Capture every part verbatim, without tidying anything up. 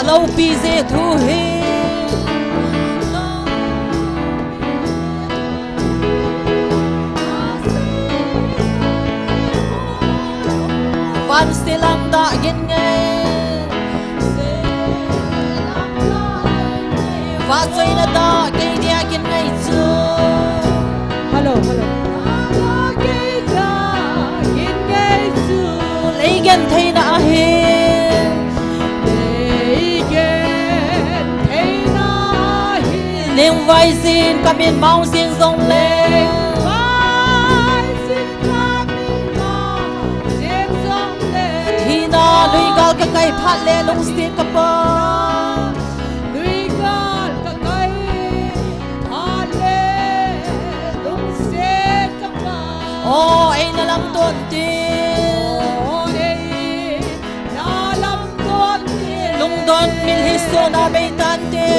Loupi jeh thu hi. Vansilam dah gin ngai. Vahchoina dah kei dia gin ngai chu. Hello, hello. Kei dia gin ngai chu. Lei gentheina ahi. Lei gentheina ahi. Lengvai jin kamin mang jin jongle. Lengvai jin kamin mang jin jongle. Thina luigal kakai phat le lungset kapa. Luigal kakai phat le lungset kapa. O, eina lamdon tin. O, eina lamdon tin. Lungdon milhi sona bei tante.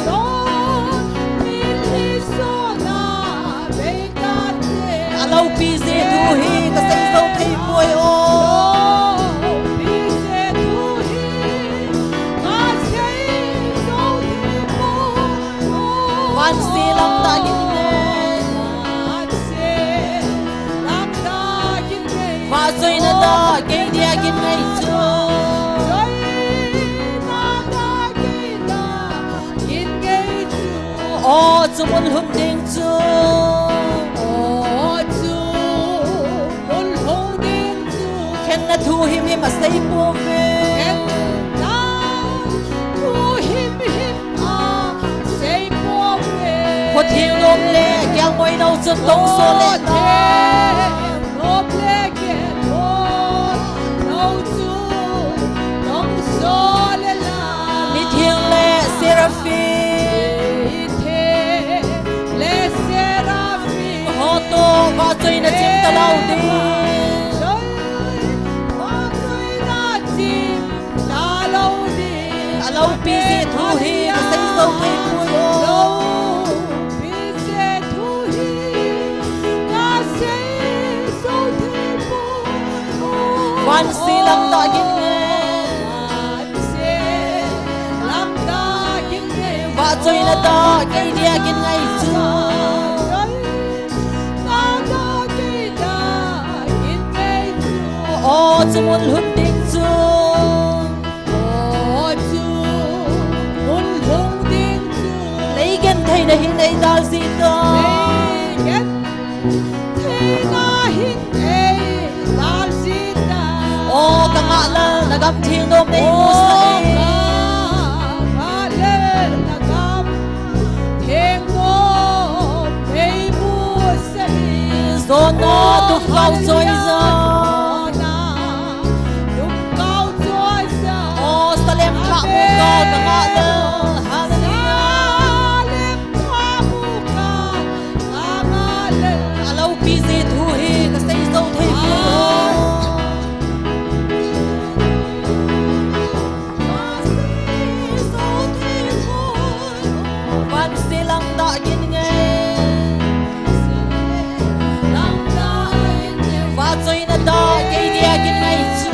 Lungdon milhi sona bei tante. Aloupi jeh thu hi kasei jou thei poi o. Loupi jeh thu hi kasei jou thei poi o. Vansilam dah gin ngai. Vansilam dah gin ngai. Vahchoina dah kei dia gin ngai chu. Vahchoina dah kei dia gin ngai chu. O, chu mun lhun ding chu. O, chu mun lhun ding chu. Khenna thu himhim asei pouve. Khenna thu himhim asei pouve. Khutheng nom le kelngoi nou chun tongso le. Khutheng nom le kelngoi nou chun tongso le la. Mitheng le Seraphim. Mitheng le Seraphim. Ho toh vahchoina chim talou ding. Vahchoina chim talou ding. Aloupi jeh thu hi kasei jou thei poi o. Loupi jeh thu hi kasei jou thei poi o. Vansilam dah gin ngai. Vansilam dah gin ngai. Vahchoina dah kei dia gin ngai chu. O, chu mun lhun ding chu. O, chu mun lhun ding chu. Lei gentheina hin eidal jing ta. Lei gentheina hin eidal jing ta. O, ka Ngahlel, na gam theng nom nei mu sah e. O, ka Ngahlel, na gam theng nom nei mu sah e. Jona tumkao choi ja. Jona tumkao choi ja. O, Salem thah mu ka, ka Ngahlel. Hallelujah. Salem thah mu ka, ka Ngahlel. Aloupi jeh thu hi kasei jou thei poi o. Vansilam dah gin ngai. Vahchoina dah kei dia gin ngai chu.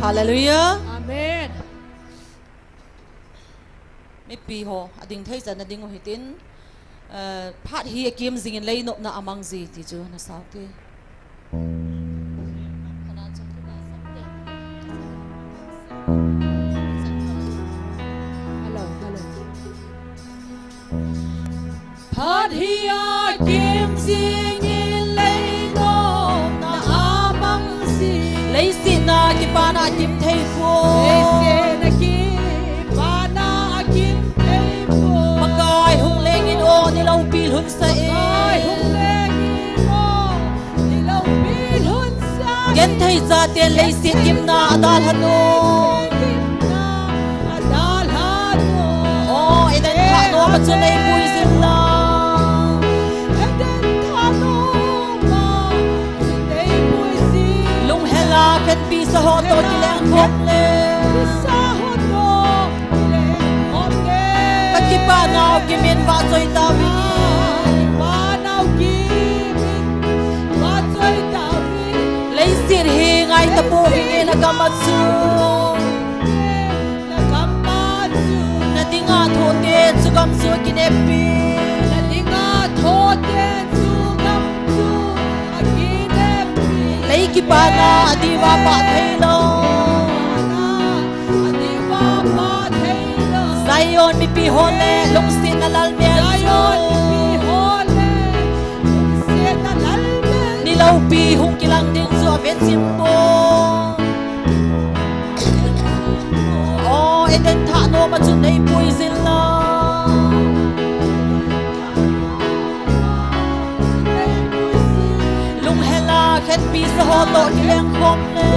Hallelujah. Amen. Mipi ho, ading thei chan a ding u hitin, eh, phat hi akim jingin leinopna amang ji ti chu na sao te. Hello, hello. Phat hi akim jingin leinopna amang ji. Leiset na kipana akim thei poi. Leiset na kipana akim thei poi. Pakai hung lengin o, nei loupi lhun sah e. Pakai hung lengin o, nei loupi lhun sah e. Genthei chate leiset gimna adalhan o. O, Eden thah nom a chun eipui jing lang. Lunghel a khenpi sa ho toh kileng khom le. Ka kipana u kimin vahchoi tauvin. Ama chu. Na dinga thoh ten chu gam chu akinepi. Lei kipana adiuva pah thei lou. Zion mipi ho le lungsetna lalmel chu. Ni loupi hung kilang ding chu ave chim poi. O Eden thah nom a chun neipui jin lang. Lunghel a khenpi sa ho toh kileng khom le.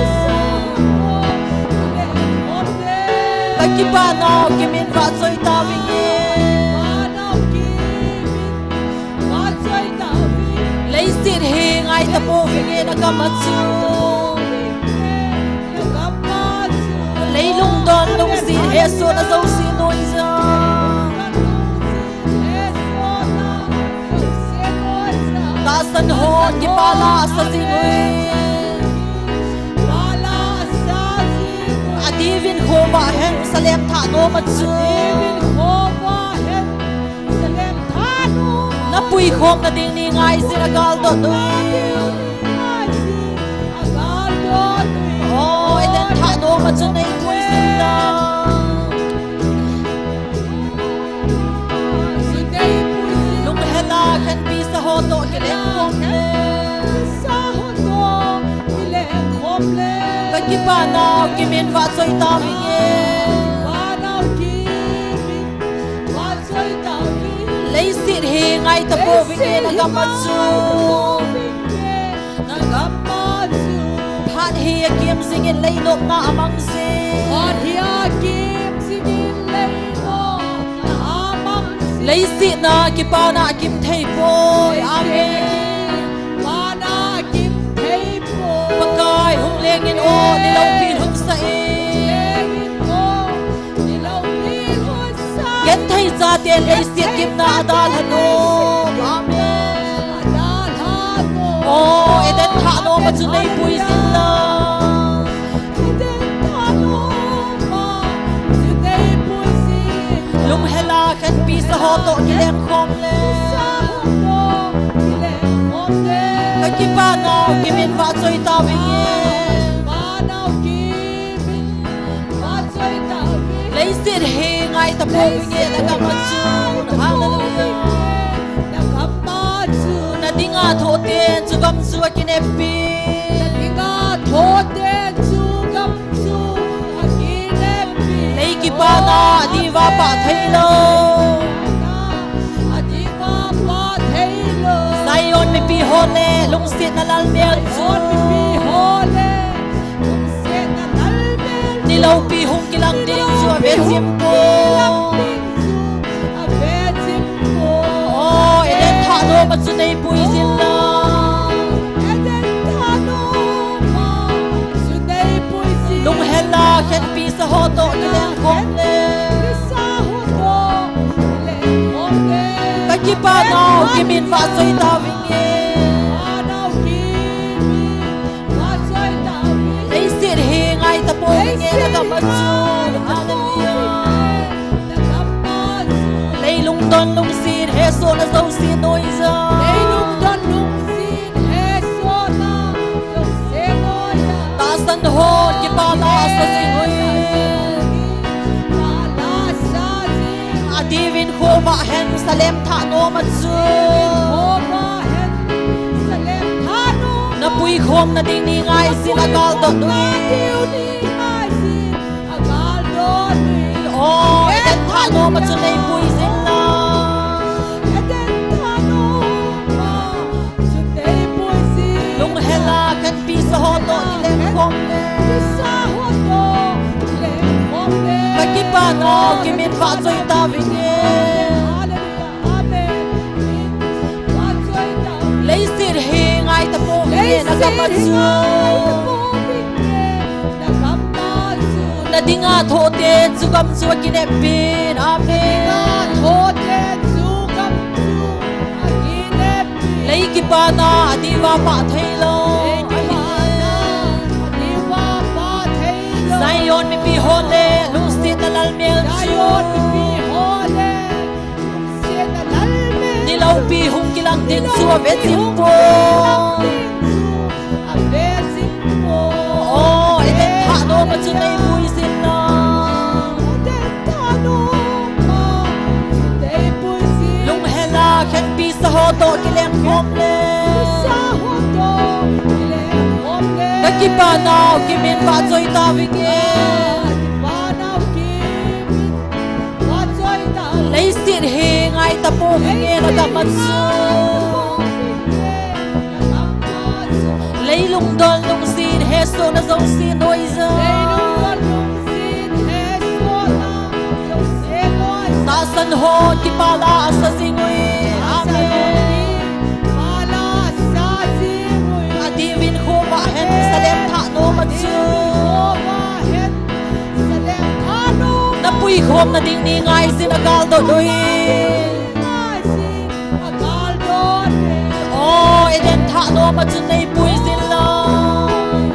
Ka kipana u Kim in vahchoi tauvinge. Leiset hi ngai tapouvin nge na gam a chu. Lei lungdon lungset hesohna jouse noija. Tahsan hon kipana asa jing uve. Adiuvin khovah hen Salem thah nom a chu. Napui khomna ding ni ngai jin a galdot uve. O Eden thah nom a chu neipui jin lang. Lunghel a khenpi sa ho toh kileng khom le. Ka kipana u Kim in vahchoi tauvinge. Leiset hi ngai tapouvin nge na gam a chu. Phat hi akim jingin leinopna amang jing. Leiset na kipana akim thei poi. Amen. Pakai hung lengin o, ni loupi hung sa in. Genthei chate leiset gimna adalhan o. Amen. O Eden thah nom a chu neipui jin lang. Lunghel a khenpi sa ho toh kileng khom le. Ka kipana u Kim in vahchoi tauvinge. Leiset hi ngai tapouvin nge na gam a chu. Hallelujah. Na dinga thoh ten chu gam chu akinepi. Lei kipana adiuva pah thei lou. Zion mipi ho le lungsetna lalmel chu. Ni loupi hung kilang ding chu ave chim poi. O Eden thah nom a chu neipui jin lang. Lunghel a khenpi sa ho toh kileng khom le. Ka kipana u Kim in vahchoi tauvinge. Leiset hi ngai tapouvin nge na gam a chu. Hallelujah. Lei lungdon lungset hesohna jouse noija. Tahsan hon kipana asa jing uve. Adiuvin khovah hen Salem thah nom a chu. Napui khomna ding ni ngai jin a galdot uve. O, Eden thah nom a chu neipui jin lang. Lunghel a khenpi sa ho toh kileng khom le. Ka kipana u Kim in vahchoi tauvinge. Leiset hi ngai tapouvin nge na gam a chu. Na dinga thoh ten chu gam chu akinepin. Amen. Lei kipana adiuva pah thei lou. Zion mipi ho le lungsetna lalmel chu, Zion mipi ho le lungsetna lalmel chu, niloupi hung kilang ding chu ave chim poi. Ave chim poi. Oh, Eden thah nom a chu neipui jin lang. Eden thah nom a chu neipui jin. Lunghel a khenpi sa ho toh kileng khom le. Sa ho toh kileng khom le. Kakipah nau kimin vahchoi tauvinge. Kakipah nau kimin vahchoi tauvinge. Leiset hi ngai tapouvinge, nagam a chu. Leilung don lungset hesohna jouse noija. Tahsan hon kipah la asa jing uve. Amen. Adiuvin khovah hen Salem thah nom a chu. Napui khomna ding ni ngaijin a galdot uve. Oh, Eden thah nom a chu neipui jin lang.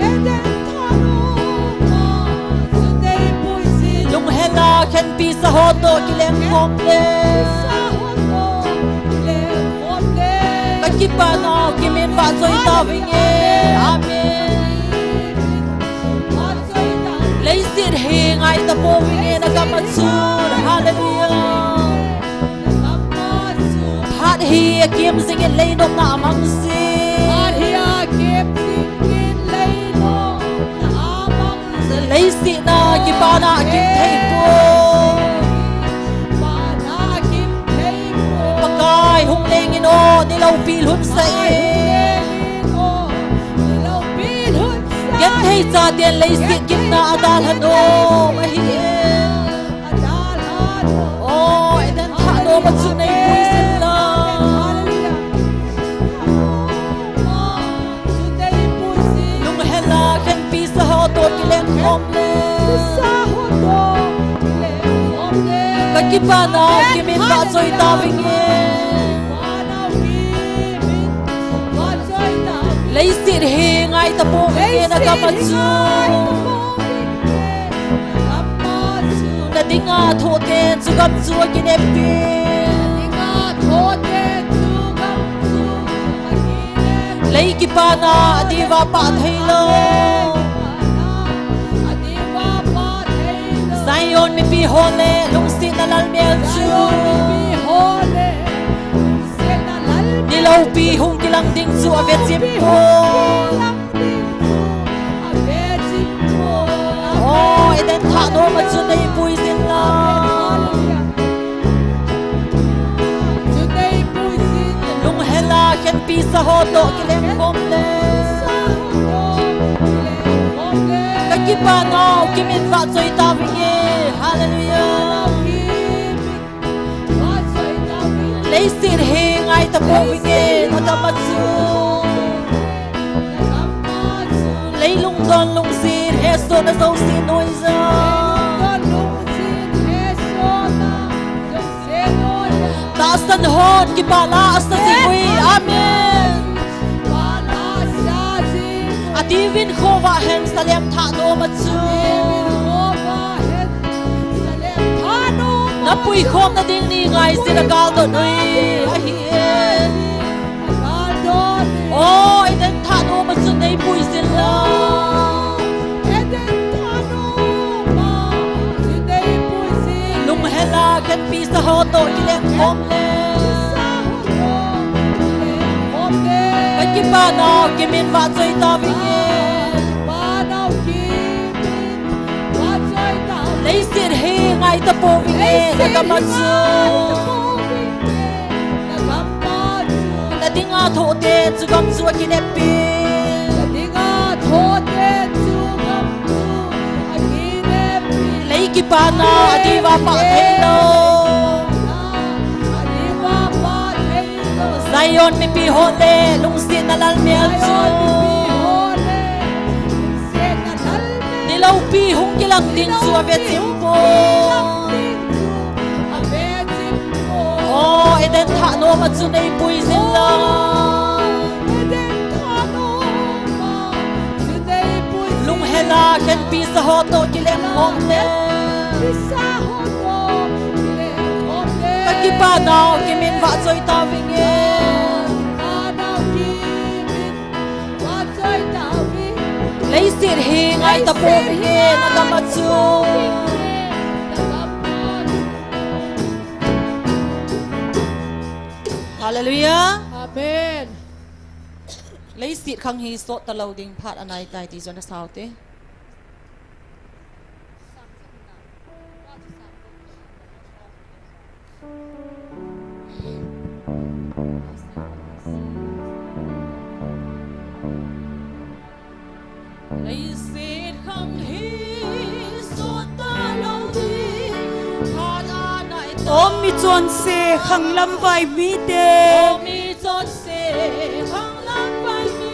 Lunghel a khenpi sa ho toh kileng khom le. Kakipah nau kimin vahchoi tauvinge. Amen. Leiset hi ngai tapouvinge, nagam a chu. Hallelujah. Phat hi akim jingin leinopna amang jin. Phat hi akim jingin leinopna amang jin. Leiset a kipana akim thei poi. Kipana akim thei poi. Pakai hung lengin o, niloupi lhunsah in. Pakai hung lengin o, niloupi lhunsah in. Genthei chaten leiset gimna adalhan nom ahi. Oh, Eden thah nom a chu neipui jin lang. Lunghel a khenpi sa ho toh kileng khom le. Kakipah nau kimin vahchoi tauvinge. Leiset hi ngai tapouvinge, nagam a chu. Nadinga thoh ten chu gam chu akineppi. Lei kipana adiuva pah theilou. Zion mipi ho le lungsetna lalmel chu. Niloupi hung kilang ding chu ave chim poi. Oh, Eden thah nom a chu neipui jin lang. Lunghel a khenpi sa ho toh kileng khom le. Kakipah nau kimin vahchoi tauvinge. Hallelujah. Leiset hi ngai tapouvinge, nagam a chu. Leilung don lungset hesohna jouse noija. Tahsan hon kipana asa jing uve. Amen. Adiuvin khovah hen Salem thah nom a chu. Napui khomna ding ni ngaijin a galdot uve. Ahi e. Oh, Eden thah nom a chu neipui jin lang. Lunghel a khenpi sa ho toh kileng khom le. Kakipana kimin vahchoi tauvinge. Leiset hi ngai tapouvinge, nagam a chu. Nadinga thoh ten chu gam chu akineppi. Lei kipana adiuva pah theilou. Zion mipi ho le lungsetna lalmel chu. Niloupi hung kilang ding chu ave chim poi. Oh, Eden thah nom a chu neipui jin lang. Lunghel a khenpi sa Hoto kilem khom le. Pisa hoto kilem khom le. Kakipah nau kimin vahchoi tavinge. Pisa nau kimin vahchoi tavinge. Leiset hi ngai tapovinge, nagam a chu. Hallelujah. Amen. Leiset khang hi sot talou ding phat anaitai ti jong nasao te. Leiset khang hi sot talou ding phat anaitai. O michonse khanglam vai mite. O michonse khanglam vai mi.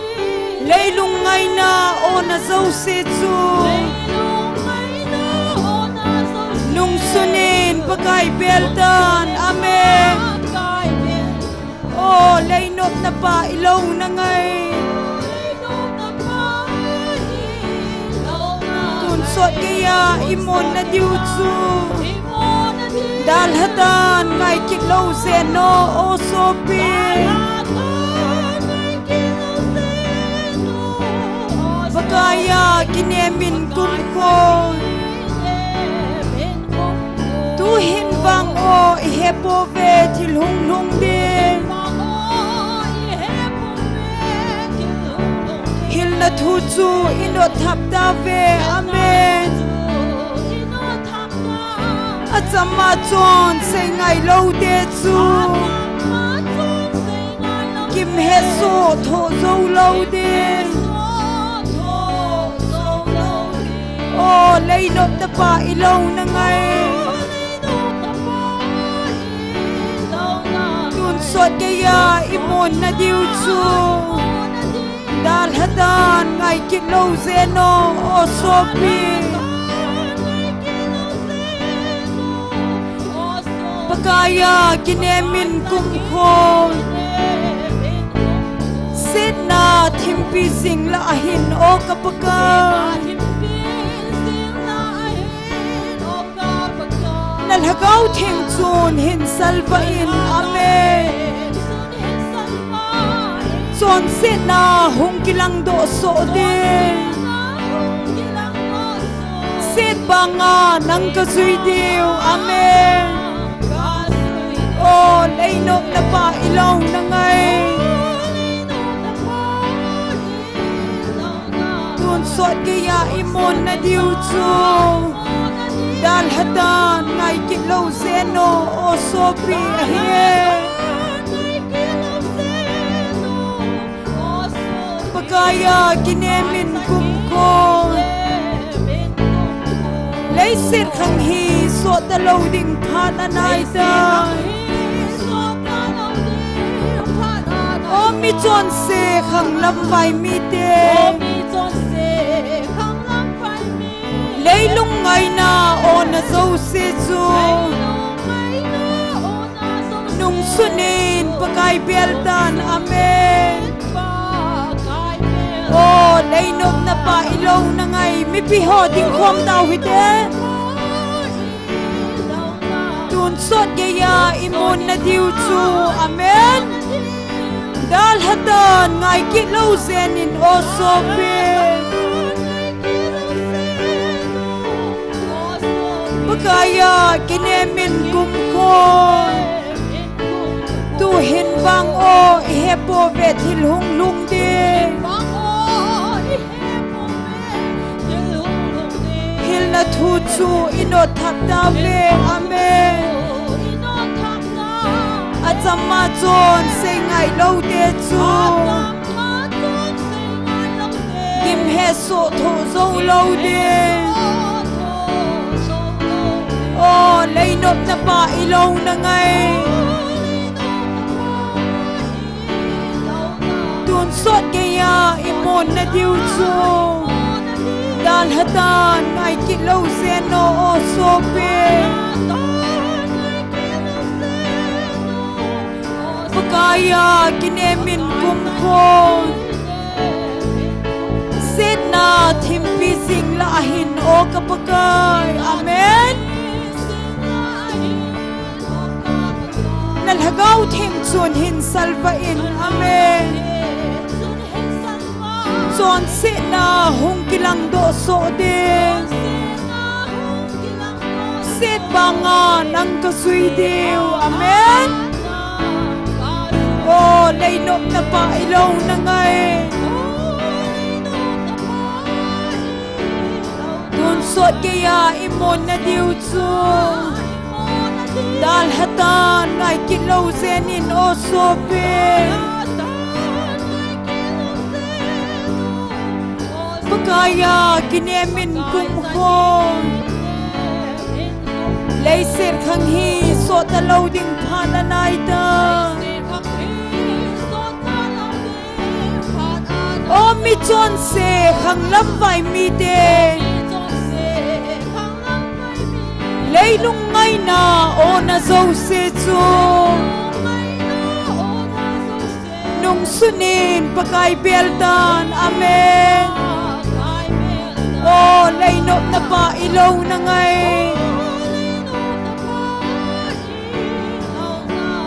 Leilung ngaina ona jouse chu. Leilung ngaina ona jouse. Nungsun in Pakai bel tan. Amen. Pakai bel. O leinopna pa ilouna ngai. Leinopna pa ilouna ngai. Tonsot geiya imonna diu chu. Imonna diu. Dalhatan ngai kit lou jeng o, o sopi. Dalhatan ngai kit lou jeng o, o sopi. Pakaiya kinem in kumkhoi. Tuhin vang o, ihet pouve thil hunglhung ding. Hilna thu chu inot thap tauve. Amen. Achama chun seingai lou te chu. Kimhesoh thoh jou lou ding. O leinopna pa ilouna ngai. Tonsot geiya imonna diu chu. Dalhatan ngai kit lou jeng o, o sopi. Pakaiya kinem in kumkhoi. Setna thimpi jing lah ahin o ka Pakai. Na Lhagao Theng chun hin salvah in. Amen. Chonsetna hung kilang doh soh ding. Set banga nang kajui diu. Amen. O leinopna pa ilouna ngai. Tonsot geiya imonna diu chu. Dalhatan ngai kit lou jeng o, o sopi ahi. Pakaiya kinem in kumkhoi. Leiset khang hi sot talou ding phat anaitai. O michonse khanglam vai mite. Leilung ngaina ona jouse chu. Nungsun in Pakai bel tan. Amen. O leinopna pa ilouna ngai, mipi ho dingkhom tau hite. Tonsot geiya imonna diu chu. Amen. Dalhatan ngai kit lou jeng in o sopi. Pakaiya kinem in kumkhoi. Tuhin vang o ihet pouve thil hunglhung ding. Hilna thu chu inot thap tauve. Amen. Achama chun seingai lou te chu. Kimhesoh thoh jou lou ding. O leinopna pa ilouna ngai. Tonsot geiya imonna diu chu. Dalhatan ngai kit lou jeng o, o sopi. Pakaiya kinem in kumkhoi. Setna Na thimpi jing lah ahin, O ka Pakai. Amen. Na Lhagao Theng chun hin salvah in. Amen. Chonsetna hung kilang doh soh ding. Set banga nang ka jui diu. Amen. O leinopna pa, i lou na ngai. Tun sot geiya i monna diu chu dalha tan, ngai kit lou jeng in, o sopi. Pakaiya kinem in kumkhon. Leiset khang hi sot talou ding phat anaitai. O michonse khanglam vai mite, leilung ngaina ona jouse chu nungsun in Pakai bel tan. Amen. O leinopna pa, i lou na ngai.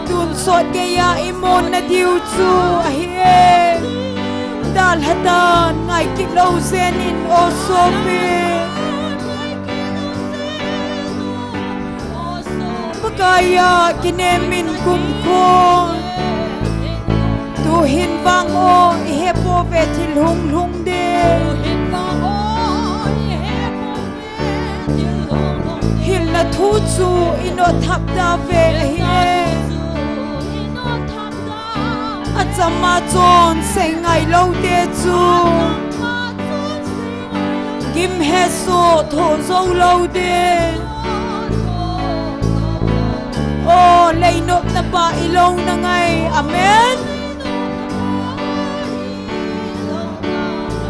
Tun sot geiya i monna diu chu ahi e. Dalha tan, ngai kit lou jeng in, o sopi. Pakaiya kinem in kumkhon. Tuhin vang o i hepouve thil hung lhung ding. Hilna thu chu i not thap tauve ahi e. Achama chonse ngai loute chu gim hesoh thoh jou lou ding. O leinopna pa, i lou na ngai. Amen.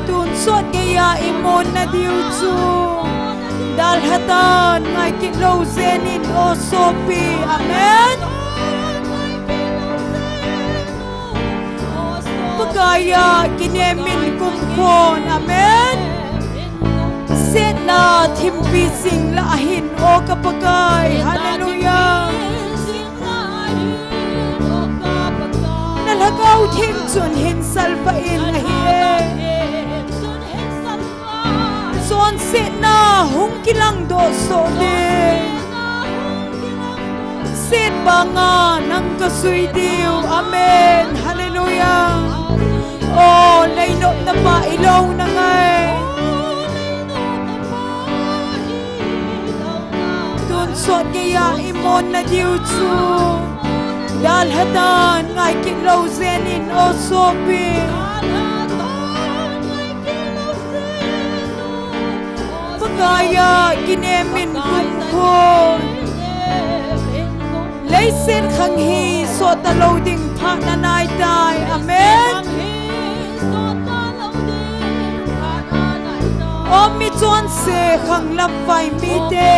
Tun sot geiya i monna diu chu dalha tan, ngai kit lou jeng in, o sopi. Amen. Pakaiya kinem in kumkhon. Amen. Setna thimpi jing lah ahin, o ka Pakai. Hallelujah. Na Lhagao Theng chun hin salvah in ahi e. Chonsetna hung kilang doh soh ding. Set banga nang ka jui diu. Amen. Hallelujah. O leinopna pa, i lou na ngai. Tun sot geiya i monna diu chu dalha tan, ngai kit lou jeng in, o sopi. Pakaiya kinem in kumkhon. Leiset khang hi sot talou ding phat anaitai. Amen. O michonse khanglam vai mite,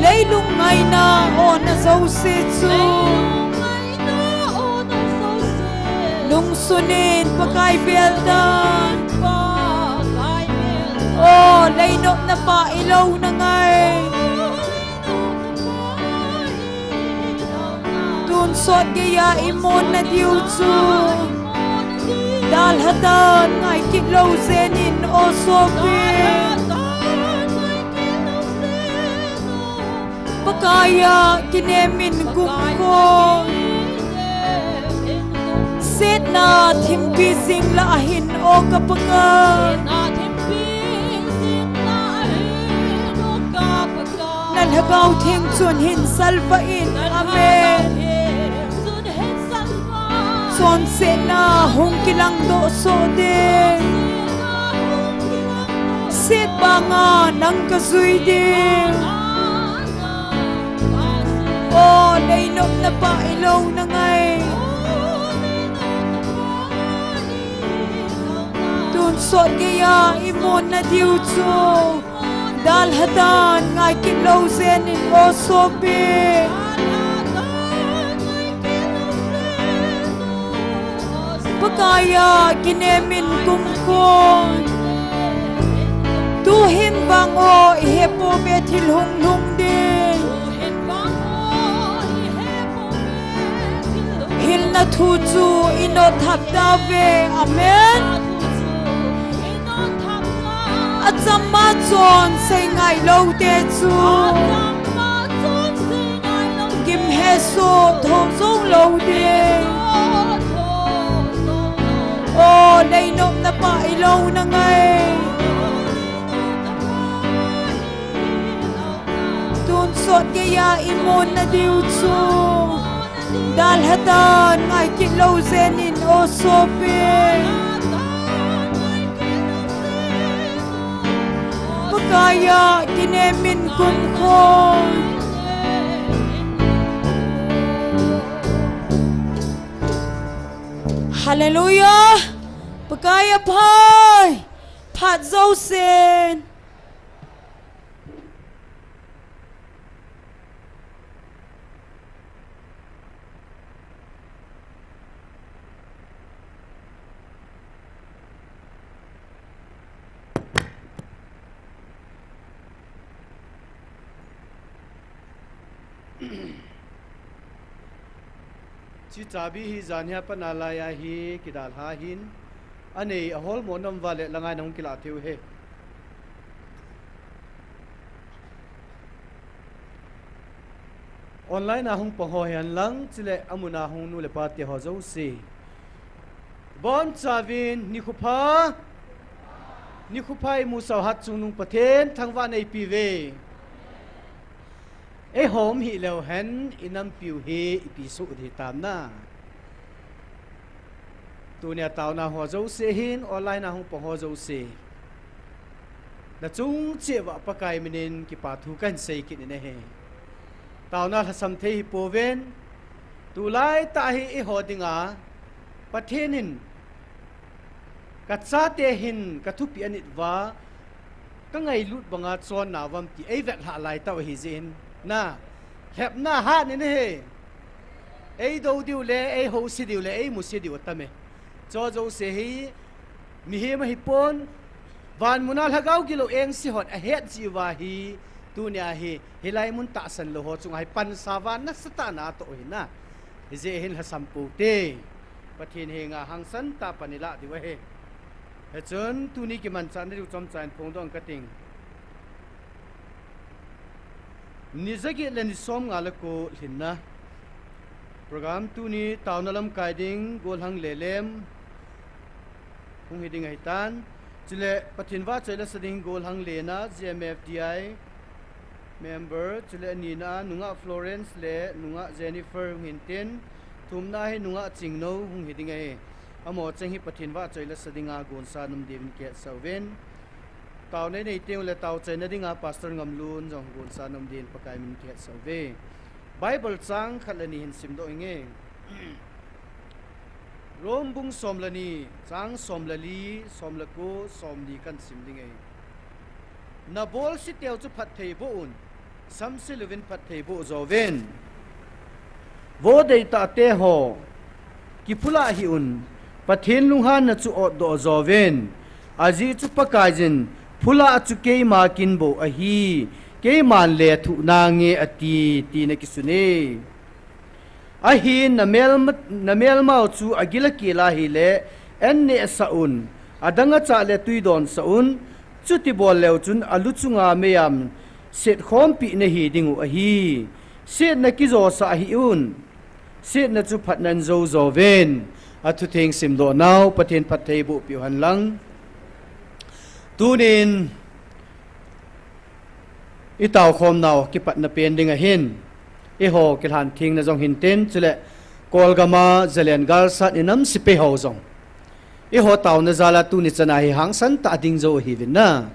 leilung ngaina ona jouse chu nungsun in Pakai bel tan. O leinopna pa, i lou na ngai. Tun sot geiya i monna diu chu dalha tan, ngai kit lou jeng in, o sopi. Pakaiya kinem in kumkhon. Setna thimpi jing lah ahin, o ka Pakai. Na Lhagao Theng chun hin salvah in. Amen. Chonsetna hung kilang doh soh ding. Set banga nang ka jui ding. O leinopna pa, i lou na ngai. Tun sot geiya i monna diu chu dalha tan, ngai kit lou jeng in, o sopi. Pakai a kinem in kumkhun. Tuhin vang o, ihepo ve thil hung lhung ding. Hilna thu chu inot thap tauve. Amen. Achama chun seingai lou te chu gimhesoh thou jou lou ding. O, leinopna pa ilou nangai. Tun sot geiya imun nadiu chu dalha dan ngai kit lou jeng in o sopi. Pakai a kinem in kumkhun. Hallelujah. Pakai a phat, phat jousen. Chi chabi hi janhi a pat nalai a hi kidalha hin. Anei ahol mo nam vale langai nahung kilah thei u he. Online a hung pang ho hihen lang, chule amun a hung nu le pa te ho jouse. Bonchauvin, nikho pha. Nikho pha imusah u Hatchungnung Pathen thangvahna eipe uve. Eiho um hih leu hen, inampiu hi ipi soh ding hitam na. Tunia taona ho jouse hin, online a hung pang ho jouse. Nachung cheh uva Pakai minin kipa thu kahin sei kit in ahi. Taona lhasam thei hi pouvin, tulai tah hi eiho dinga, Pathen in kachate hin kathupeh anit uva, kangailut banga chonna uvam ti eivet lhah lai tah u ahi jeh in, na, lhepna hat in ahi. Eido diu le, eihouse diu le, eimusit diu atam e. Chu jouse hi, mihem ahipon, vanmun a lhagao gilou engse hon ahet jeh uva hi, tunia hi, hilai mun tahsan lou ho chunga hi pansa uva nasatah in atoh u ahi na. Hijeh hin lhasam pou te. Pathen henga hangsan tah a pan ilah diu ahi. Hichun tuni kimanchah nadiu chomcha in phongdoh kating. Ni jaget le ni somnga le ko lhinna. Program tuni taona lamkai ding gollhang Lelem hung hiding ahitan. Chule Pathen vahchoi lasa ding gollhang Lena, G M F D I member, chule anina a nungah Florence le nungah Jennifer hung hintin, thumna hi nungah Chingno hung hiding ahi. Amaho cheng hi Pathen vahchoi lasa dinga gonsa nom diuvin kihetsah uvin. Taona nei teng ule taochaina dinga Pastor Ngamlun jong gonsa nom din Pakai min kihetsah uve. Bible chang khat le ni hin simdoh inge. Rome bung som le ni, chang som le li, som le ko, som ni kahin sim ding ahi. Nabolseteu chu phatthei boh un, samse louvin phatthei boh jouvin. Vo deitahte ho, kiphulha hih un, Pathen lunghanna chu otdoh jouvin, ajeh chu Pakaiyin phulha chu keima kin bou ahi, keiman lethuh nange ati, tin akisun e. Ahin namelma, namelmau chu agil akel ahile, an nehsah un, adang achah le twi donsah un, chuti bol leu chun alu chunga meiyam setkhompi nahi dingu ahi. Setna kijosah hih un. Setna chu phatnan jou jouvin. Athutheng simdoh nau, Pathen phatthei boh peh u henlang. Tunin, itaokhom nau kipatna pen ding ahin, eiho kilhan thengna jong hintin, chule Kolgam a Zalen galsat inam sepai ho jong, eiho taona jal a tuni chan a hi hangsan tah a ding jou ahiuvin na.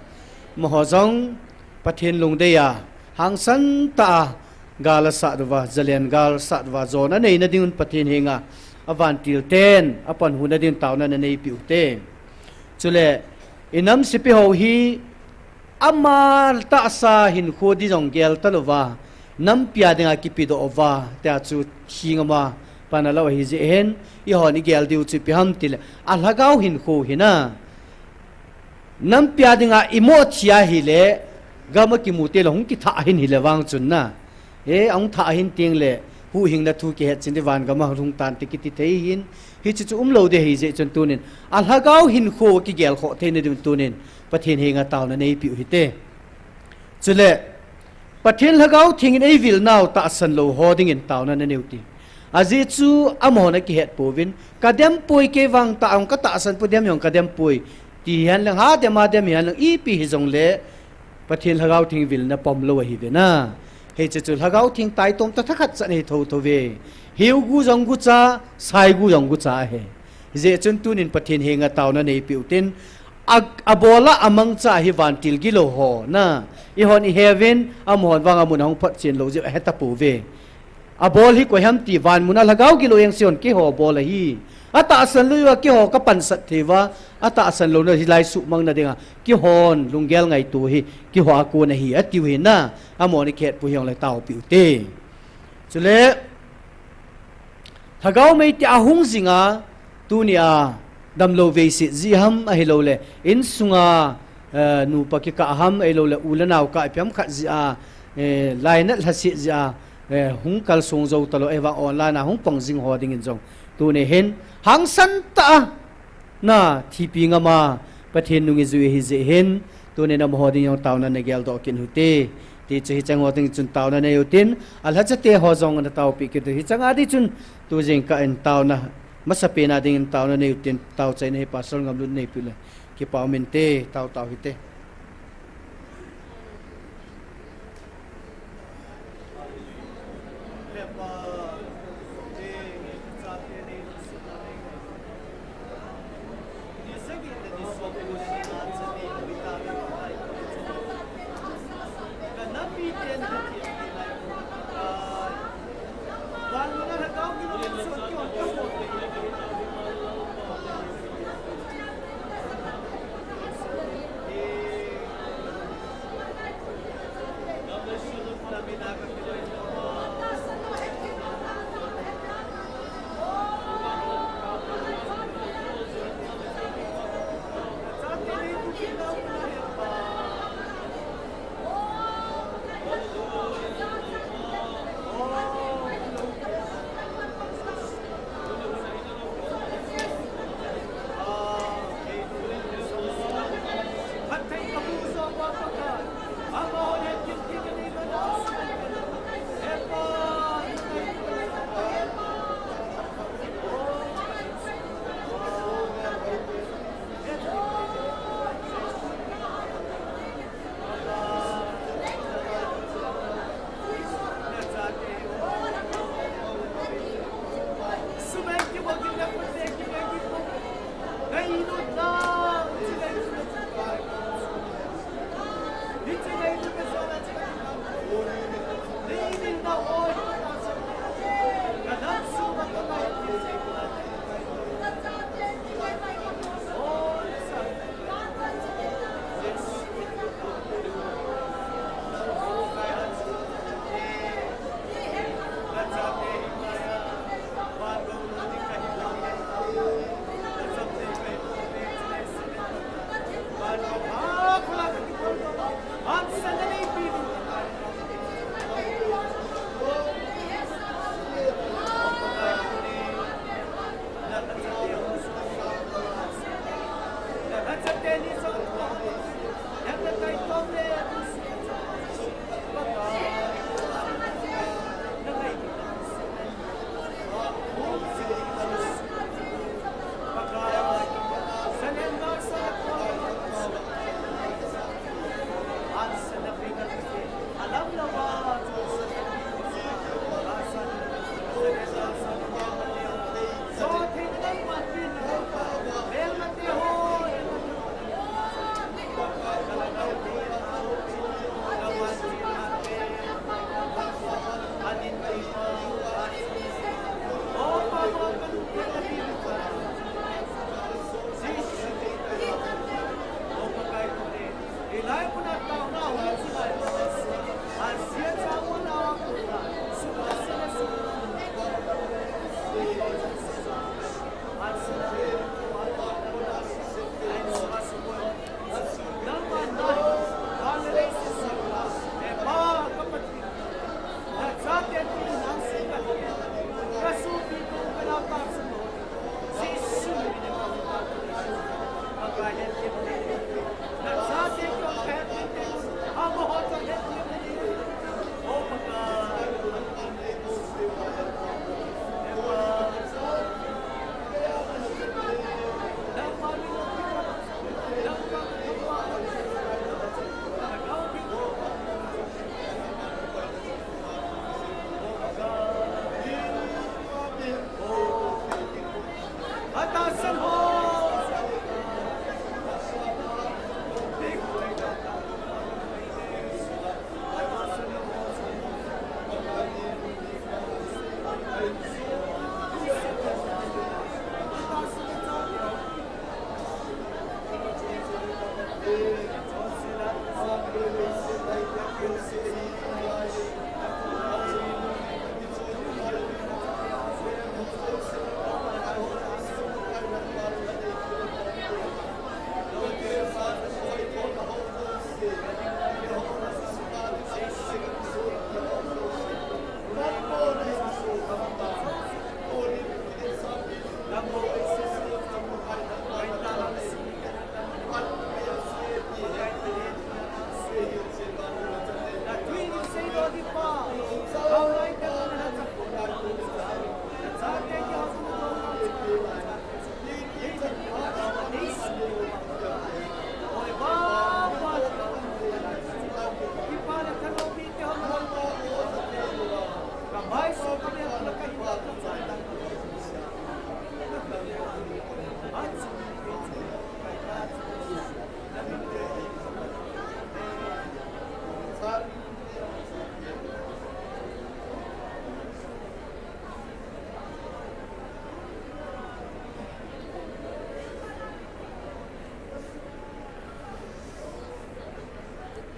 Amaho jong Pathen lungdei a hangsan tah a gal asat uva, Zalen galsat uva, jona neina dingun Pathen henga avantil ten apanhuna din taona nanei peh u te. Chule inam sepai ho hi ama tahsa hinkho di jong gel talouva, nampi a dinga kipedoh uva, tia chu thingama Pan alou ahi jeh hin, eihon igel diu chu ipi ham tile, a lhagao hinkho hi na. Nampi a dinga imo thia hile, gam a kimu tile hung kithah hin hile vang chun na. E, ahung thah hin tengle, huhhingna thu kihet chin di van gam a lhung tante kiti thei hin, hiche chu umlou di ahi jeh chun tunin, a lhagao hinkho kigel khoh theina diuvin tunin, Pathen henga taona neipeh u hite. Chule, Pathen Lhagao Theng in eivilnau tahsan lou ho dingin taona nanei u hite. Ajeh chu amahon akihet pouvin, kadem poi kei vang tah a hung katahsan poi dem jong kadem poi. Ti hihen lang, hadem a dem hihen lang, ipi hijongle, Pathen Lhagao Theng vilna pomlou ahi ve na. Hiche chu Lhagao Theng taitom tah thakhat chan ahi thotho ve. Hiu gu jong gucha, sai gu jong gucha ahi. Hijeh chun tunin Pathen henga taona neipeh u hitin, a, abol a amangcha hi vantil gilou ho na. Eihon iheuvin, amahon vang amun ahung photchen lou jeh u ahe tapouve. Abol hi koi ham ti van mun a lhagao gilou jeng sehon keiho bol ahi. Atahsan lou uva keiho kapansat thei uva, atahsan louna hilai suhmang na dinga, keihon lunggel ngaito hi, keiho a kon ahi, atiu hi na, amahon akihet poi hijongle taopeh u hite. Chule, Lhagao mei tia hung jinga, tunia damlou veiset jeh ham ahilouleh, insunga, eh, nupa kikah ham ahilouleh, u le nao kah ipi ham khat jeh a, eh, lainat lhaset jeh a, eh, hung kalsong jou talou, ahivang online a hung pang jing ho dingin jong. Tuni hin, hangsan tah a, na, thipi ngam a, Pathen nung ijui ahi jeh hin, tunin amaho ding jong taona nagel doh kit u hite. Tichu hicheng ho ding chun taona nei u hitin, alhacha te ho jong nataopeh kit u. Hicheng a ding chun, tu jingkah in taona, masapen a dingin taona nei u hitin, taochaina hi Pastor Ngamlun neipeh le, kipa um inte, tao tao hite.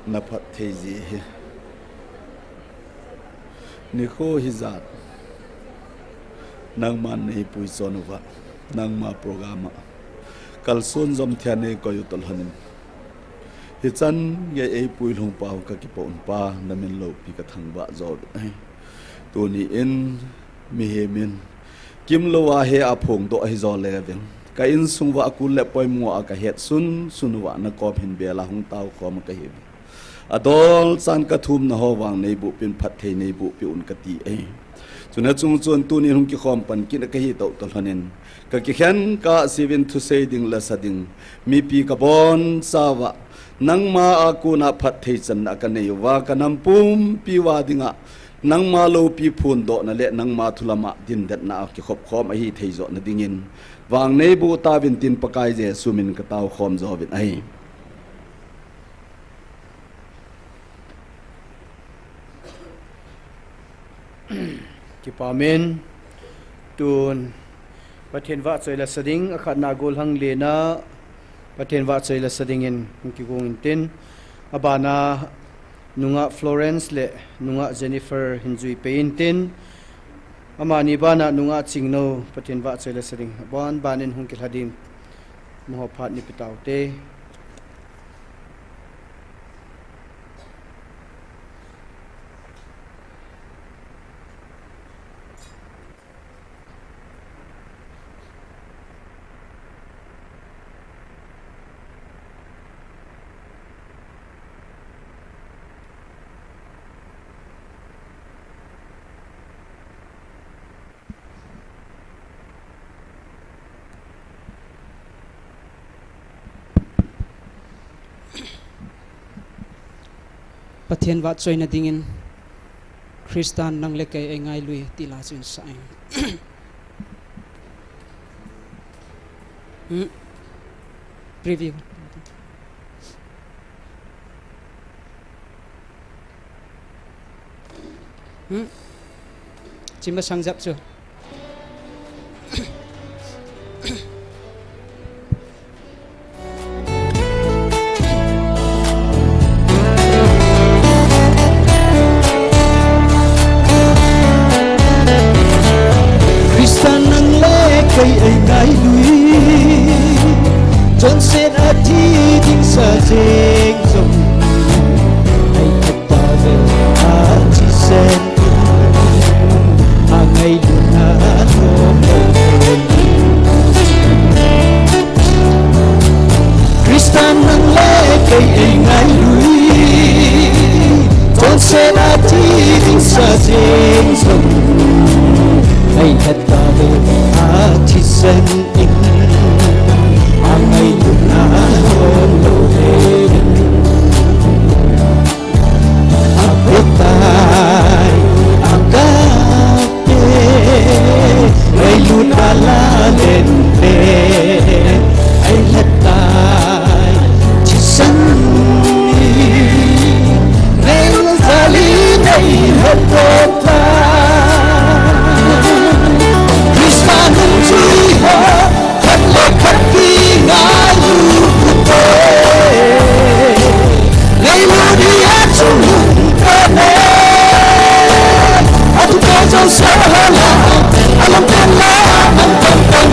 Na phatthei jeh hi. Nikho hijat nangman neipui chon uva, nangma program a kalson jom thei a neikoi u toh lhonin, hichan gei eipui lhung pau kakipoh un Pa, namin loupi kathangvah jo. Tuni in mihem in kimlou a he a phongdoh ahi jo le veng, ka insung uva akul le poimo a kahet sunsun uva nakom hin bel a hung tao khom kahi. Adolchan kathumna ho vang neiboh pin, phatthei neiboh peh un kati e. Chuna chung chun tunin hung kikhom pan kit kahi toh toh lhonin, kakikhen kah a seivin thusei ding le sa ding, mipi kabonchauva nangma a kona phatthei channa kanei uva, kanam pumpi uva dinga nangma loupi phondohna le nangma thu lama dindetna a kikhop khom ahi thei jo nadingin vang neiboh tauvin tin Pakai Jesu min katao khom jouvin ahi. Kipa min. Tun Pathen vahchoi la sa ding, akhatna gollhang lena Pathen vahchoi la sa dingin hung kigong intin, abana nungah Florence le nungah Jennifer hin jui pei intin, amani bana nungah Chingno Pathen vahchoi la sa ding, aban banin hung kilha ding, amaho phat ni pe taute. Pathen vahchoina dingin Christan nang le kei eingailui ti la chu insa ing. Hmm. Preview. Hmm. Chima sangjap chu. Christan nang le kei eingailui, chonset a thi ding sa jeng jong, ei khat ta ve a thisen. Angailutna lom lou. Christan nang le kei eingailui, chonset a thi ding sa jeng jong, ei khat ta ve a thisen. Angailutna lom lou. Apetai, agape, ngailutna la lenpen, eihetai, thisan, ngailutna li, ngaihetai. Christa nung chui ho, khat le khat kingailu pute. Ngailu ni a chung hung kane. Atu te jong sa hala, alam pen la, alam pen pen.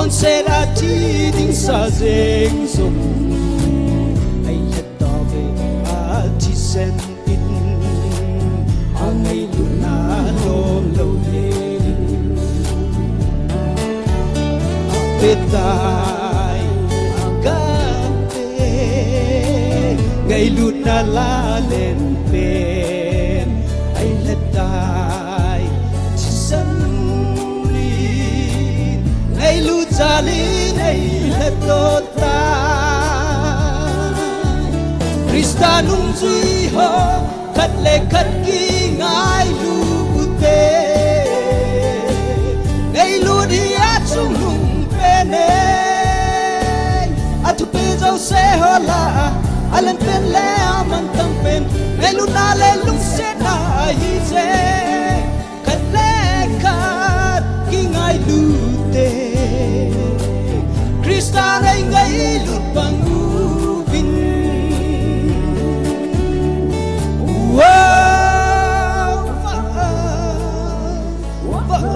Sela thi ding sa jeng jong, ai lheta ve a thisen in, a ngailutna lom lou le. Petai, agape, ngailutna lalen pen, ai lheta tai, thisen in, ngailut jal in, ai lheta tai. Christa nungjui ho, khat le khat kingailu u te. Ngailut hi achungnung pen e. Athupi jouse ho lah a, alen pen le amantam pen, ngailutna le lungsetna ahi je. Khat le khat kingailu te. Christa nei ngailut bang uvin. Wow, wow, wow.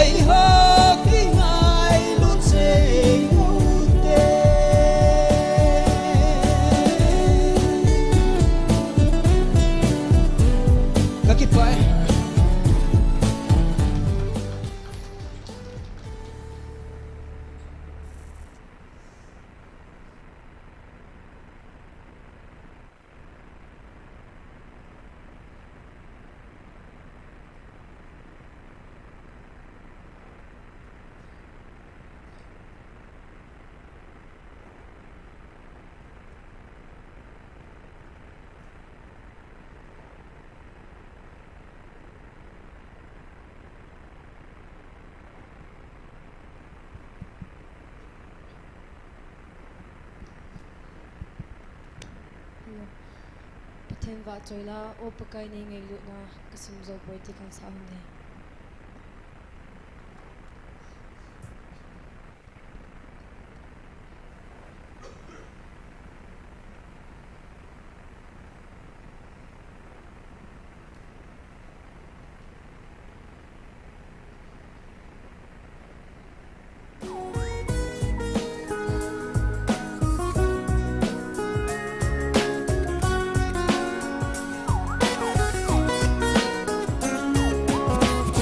Eiho kingailut jeng u te. Ka kipah e. Pathen vahchoi la, O Pakai nei ngailutna kasim jou poi ti kahin sah hon e.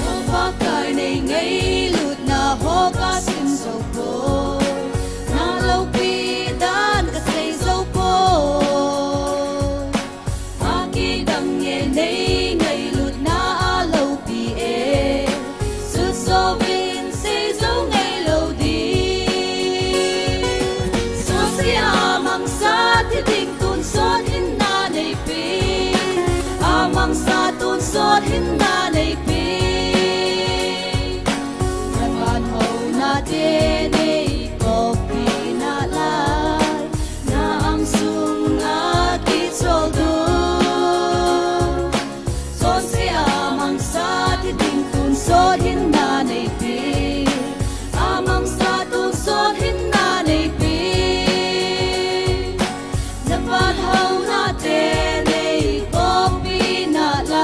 O Pakai nei ngailutna ho kasim jou poi, na loupi dan kasei jou poi. Akidang e nei ngailutna aloupi e, sut jouvin sei jou ngailou ding. Suse amangsa thi ding tonsot hinna neipe, amangsa tonsot hinna neipe. Naphat houna te nei koppi nalai, na angsunga kicholdo. Suse amangsa thi ding tonsot hinna neipe, amangsa tonsot hinna neipe. Naphat houna te nei koppi nalai.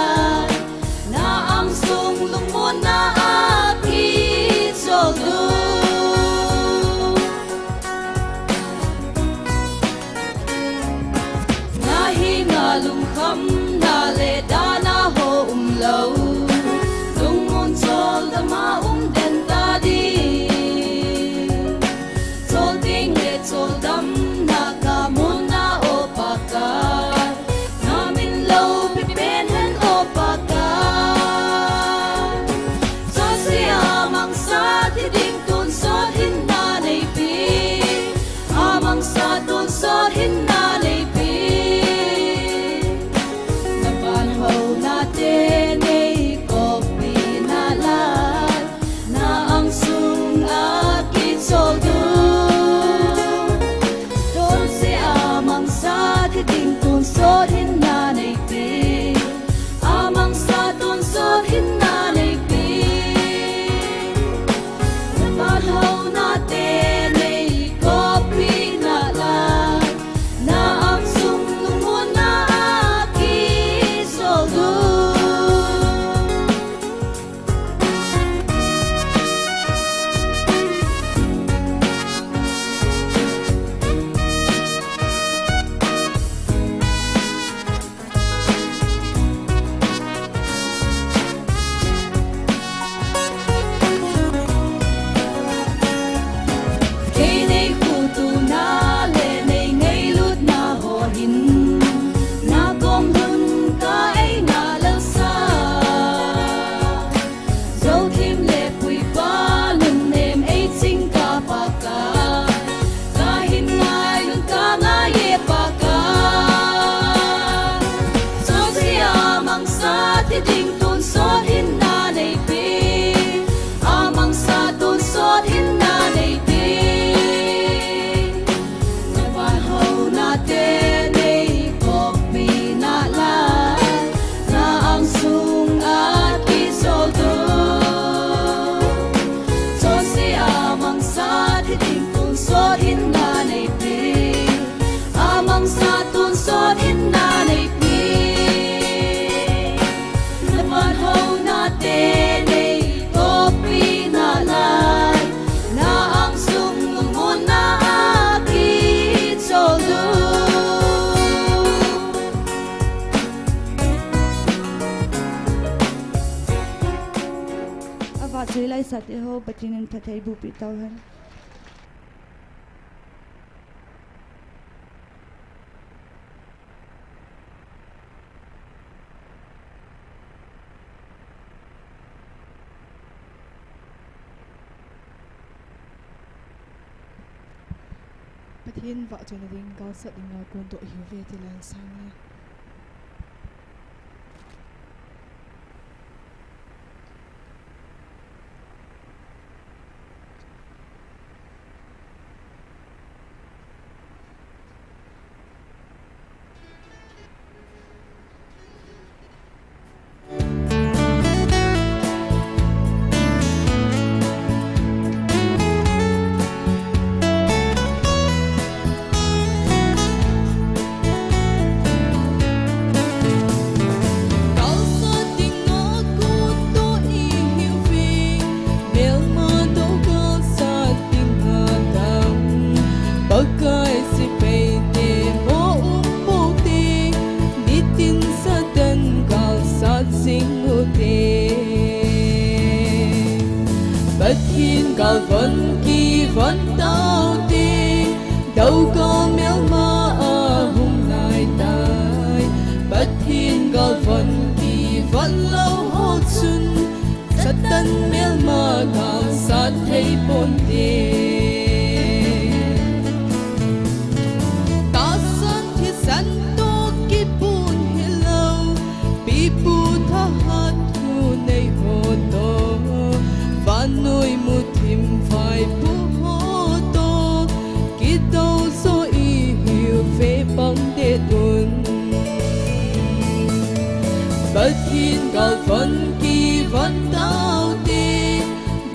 Hilai sate ho, Pathen in phatthei boh peh tauhen. Pathen vahchoina ding galsat ding a kon toh hiuve ti leng sang e. Galsat ding a kon toh ihiuve, melma dou galsat ding a dam. Pakai sepaite mo um pou te, nitin Satan galsat jing u te. Pathen galvon kivon taute, dou gal melma ahung nai tai. Pathen galvon kivon lou ho chun, Satan melma galsat thei ponte. Tahsan thisan toh kibon hilou, pipu thahat thunei ho toh, vannoi muthim vaipo ho toh, kidou jo ihiuve pang det un. Pathen galvon kivon taute,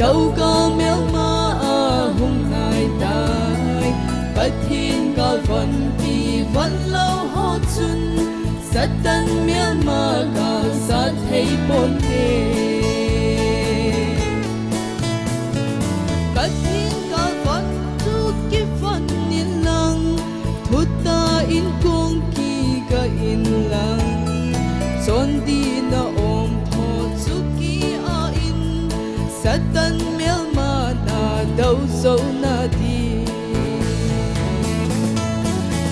dou gal melma ahung nai tai. Pathen galvon kivon lou ho chun, Satan melma galsat thei ponte. Pathen galvon chu kivon inlang, thutah in kong kiga inlang, chondihna um tho chu ki-a in, Satan melma nadou jou nadi.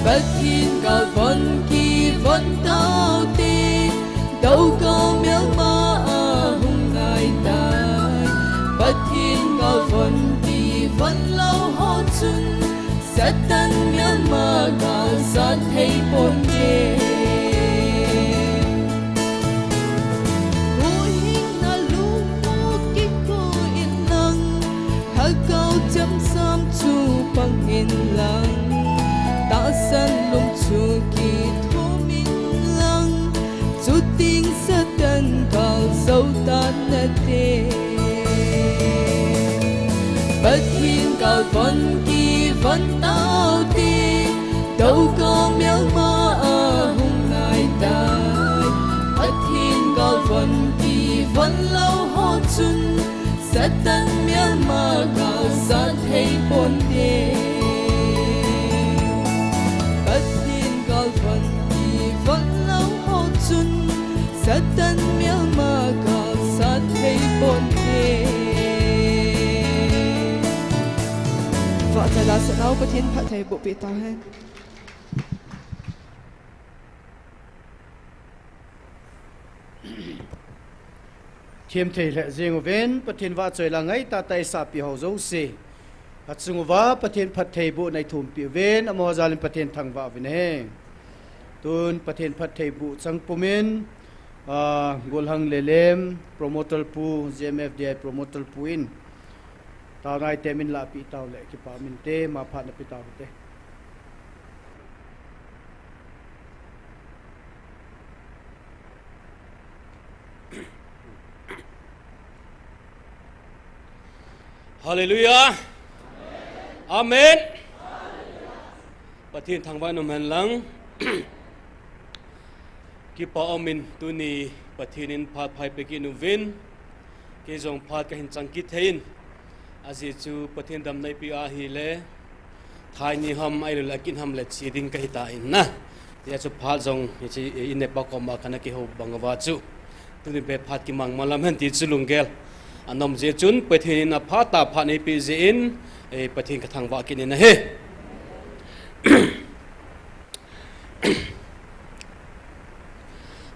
Pathen galvon kivon taute, dou gal melma ahung nai tai. Pathen galvon kivon lou ho chun, Satan melma galsat thei ponte. Huhhingna lungmong kikhu inlang, lhagao chemjam chu pang inlang, tahsan lum chu kithum inlang, chuteng Satan gal jou tan nate. Pathen galvon kivon taute, dou gal melma ahung nai tai. Pathen galvon kivon lou ho chun, Satan melma galsat thei ponte. Pathen galvon kivon lou ho chun, Satan melma galsat thei ponte. Vahchoi la sat nau Pathen phatthei boh peh tauhen. Themthei lheh jeng uvin, Pathen vahchoi la ngaitah tah a eisahpeh ho jouse achung uva Pathen phatthei bohna eithumpi uvin, amaho jal in Pathen thangvah uvin ahi. Tun Pathen phatthei boh chang pumin, ah, Golhang Lelem, Promoter Pu, G M F D I Promoter Pu in, taona item in lahpeh tau le, kipa um inte, ma phat na pe tau hite. Hallelujah. Amen. Pathen thangvah in um hen lang. Kipa um in tuni Pathen in phat pha eipeh kit uvin, kei jong phat kahin chang kit thei in, ajeh chu Pathen damna eipeh ahile, thai ni ham, ahilou le akin ham le che ding kahi tan ahi. Hijeh chun phat jong hiche in nepa koma kana kihou bang uva chu, tuni bep phat kimang malam hen ti chu lunggel Anom jeh chun Pathen in aphat a phat eipeh jeh in, eh, Pathen kathangvah kit in ahi.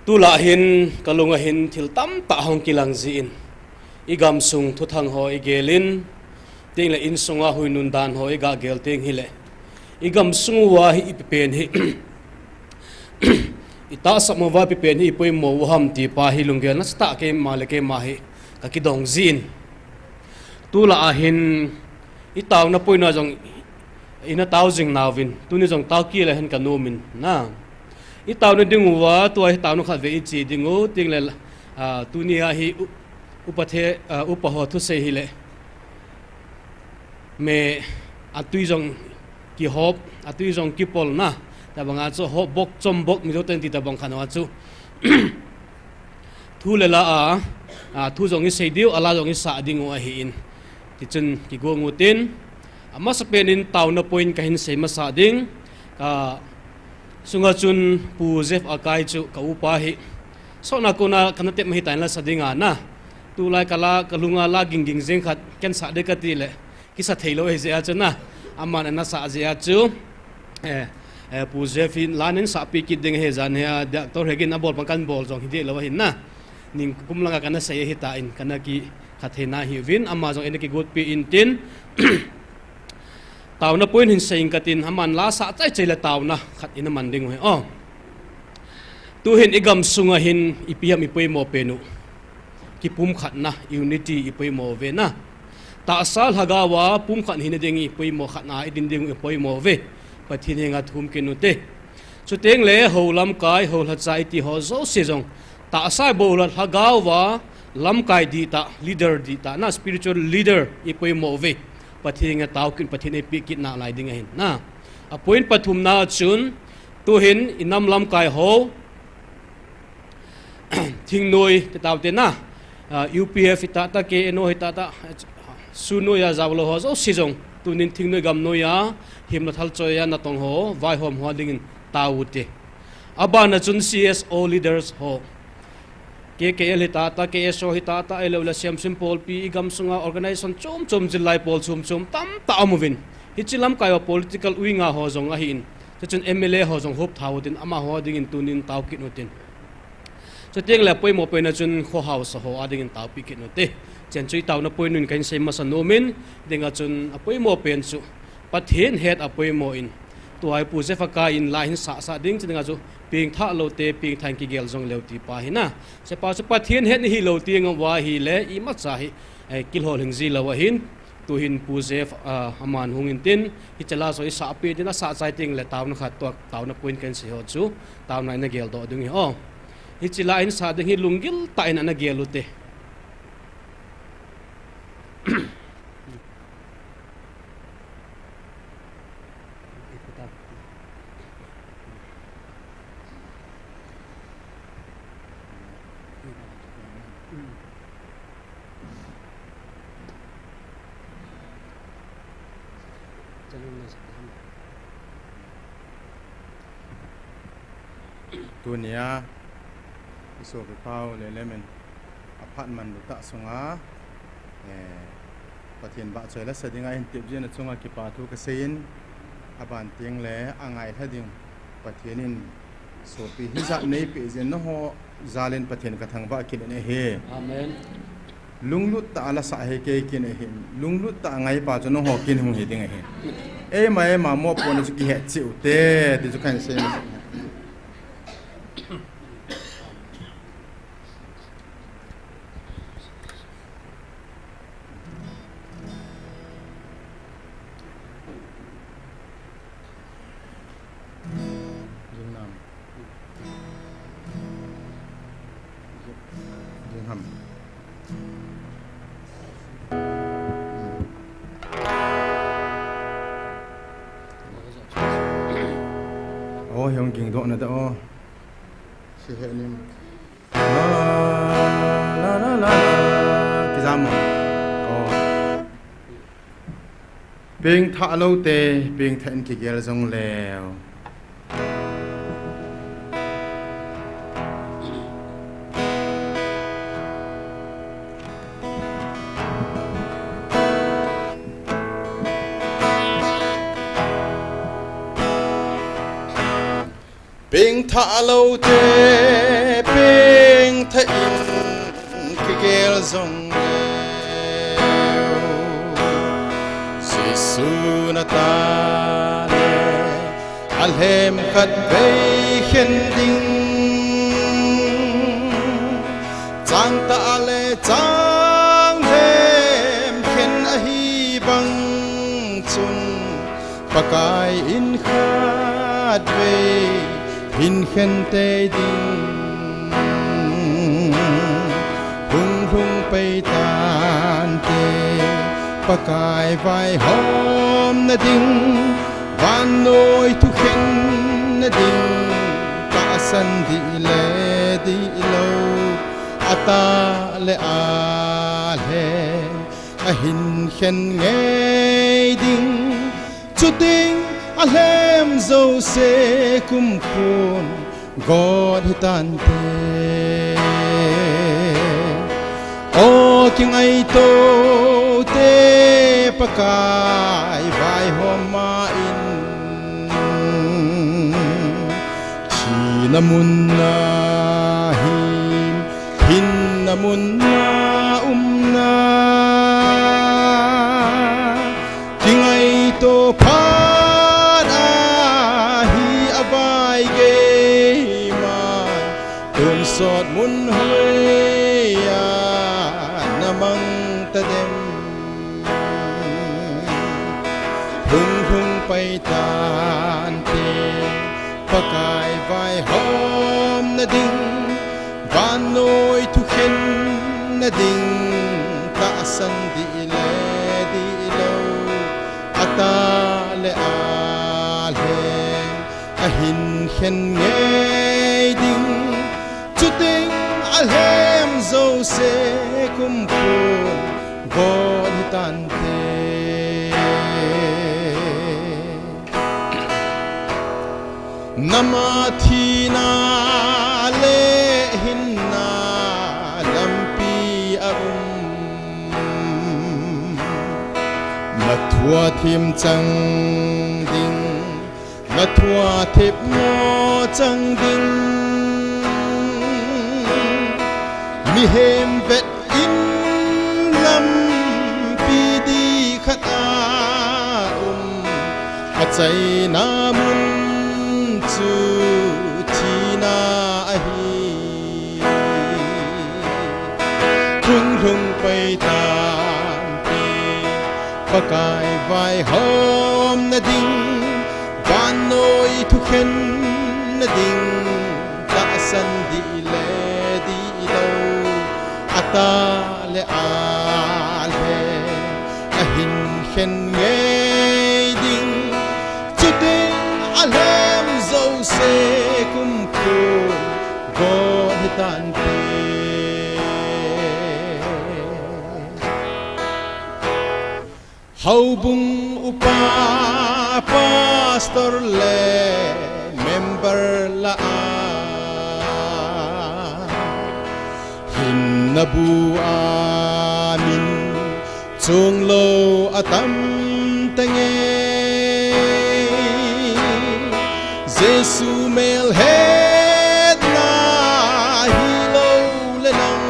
Tulai hin kalung a hin thil tamtah hung kilang jin, igamsung thuthang ho igel in, tengle insunga huinun dan ho iga gel teng hile, igamsung uva hi ipi pen hi itahsam uva ipi pen hi ipoimo u ham ti pa hi lunggel nasatah keima le keima hi kakidong jin. Tulai a hin itaona point a jong ina tao jing nauvin, tuni jong tao kit le hen kanom in na. Itaona ding uva, tua hi taona khat vei iche ding u, tengle, ah, tuni a hi u-, upa the, ah, upa ho thusei hile, me atui jong kihop, atui jong kipol na. Tabang a chu hop bok, chom bok, Mizo ten ti tabang khat a chu thu le la a, a, thu jong isei diu, a la jong isah ding u ahin. Tichun kigong utin, amasapen in taona point kahin sei masa ding. Kasunga chun Pu Jeff Akai chu ka upa hi. Sotna kona kana tep ma hitan la sa ding a na. Tulai kala, kalunga la gingging jeng khat, ken sa ding kati le kisa thei lou ahi jeh a chu na, aman ana sa jeh a chu, eh, eh, Pu Jeff in la nin sahpi kit ding ahi, jan hi a Doctor Hegin abol bang kan bol jong hi deh lou ahin na. Ningkum langa kana sei ahitan, kana kikhat thei na hiuvin, ama jong eina kigotpi intin, taona point hin sei ing katin, aman la sah chai chai le taona khat ina man ding u ahi. O. Tuhin igamsunga hin ipi ham ipoimo pen u. Kipumkhatna, unity ipoimo uve na. Tahsa lhagao a pumkhat hina ding ipoimo, khat na idin ding ipoimo uve. Pathen henga thum kit ute. Chuteng le ho lamkai, ho lhacha iti ho jouse jong tahsa bou la lhagao a lamkai dihtah, leader dihtah na, spiritual leader ipoimo uve. Pathen henga tao kit, Pathen eipeh kit nalai ding ahin na. A point pathumna chun, tuhin inam lamkai ho, thingnoi te tao te na, ah, U P F hitah tah, K N O hitah tah, SoO noi a jaolou ho jouse jong, tunin thingnoi gamnoi a, himna thalchoi a natong ho, vaihom ho dingin tao ute. Abana chun C S O leaders ho, K K L hitah tah, K S O hitah tah, ahilou le Siamsin Pawlpi, igamsunga organization chom chom, jilai pawl chom chom tamtah aum uvin. Hiche lamkai a political wing a ho jong ahin. Chuchun M L A ho jong hop tha utin, amaho dingin tunin tao kit utin. Chuteng le apoimo pen a chun kho haosa ho a dingin taopi kit ute. Chen chu itaona point un kahin sei masa nom in, dinga chun apoimo pen chu Pathen het apoimo in. Tua hi Pu Jeff Akai in la hin sah sah ding, chu dinga chu pengthah lou te, pengthah in kigel jong leu ti pa hi na. Sepa chu Pathen het nahi lou ti ngam uva ahile, imacha hi, eh, kilhol hing ji lou ahin. Tuhin Pu Jeff, ah, aman hung intin, hiche la jong isahpi tin asah chai teng le taona khat tua, taona point kahin sei ho chu, taona ina geldoh ding ahi o. Hiche la in sa ding hi lunggil tah in ana gel ute. Tunia, isopi pau le lemen, aphat manlu tah sunga, eh, Pathen vahchoi la sa dinga hin tep jing a chunga kipa thu kasei in, aban teng le angailha ding Pathen in sopi hijat neipeh jeh in nangho jal in Pathen kathangvah kit in ahi. Amen. Lunglut tah a la sah hi kei kin ahi. Lunglut tah a ngaipa chu nangho kin hung hi ding ahi. Eima, eima mopohna chu kihet cheh ute, ti chu kahin sei. Jingnam. Jingham. Oh, hiong ging doh na da oh. Si he nim. La, la, la, la, la. Kijam mo. Oh. Pengthah lou te, pengthah in kigel jong leu. Pengthah loute pengthah in kigel jongleu, Jesu nata le alhem khatvei khen ding. Changtah le changlem khen ahi bang chun, Pakai in khatvei hin khen tei ding. Hunglhung peitante, Pakai vaihomna ding, vannoi thukhenna ding, tahsan dih le dihlou, atah le alhem ahin khen ngei ding. Chuteng alhem jouse kumkhun got hitante. O kingaitote, Pakai vaihoma in, thina munna hin, hinna munna umna, kingaito phat ahi avaigei man, tonsot mun hoiya namang tadem. Hunglhung peitante, Pakai vaihomna ding, vannoi thukhenna ding, tahsan dih le dihlou, atah le alhem ahin khen ngei ding. Chuteng alhem jouse kumkhun got hitante. Nama thina le hinna lampi a um, na thua thim chang ding, na thua thip mo chang ding. Mihem vet in lampi dih khat a um, achaina mun chu thina ahi. Hunglhung peitante, Pakai vaihomna ding, vannoi thukhenna ding, tahsan dih le dihlou, atah le alhem ahin khen ngei ding. Chuteng alhem jouse kumkhun got hitante. Houbung upa, pastor le member lah a, hinna bu a min chunglou atam tenge. Jesu melhetna hilou le nang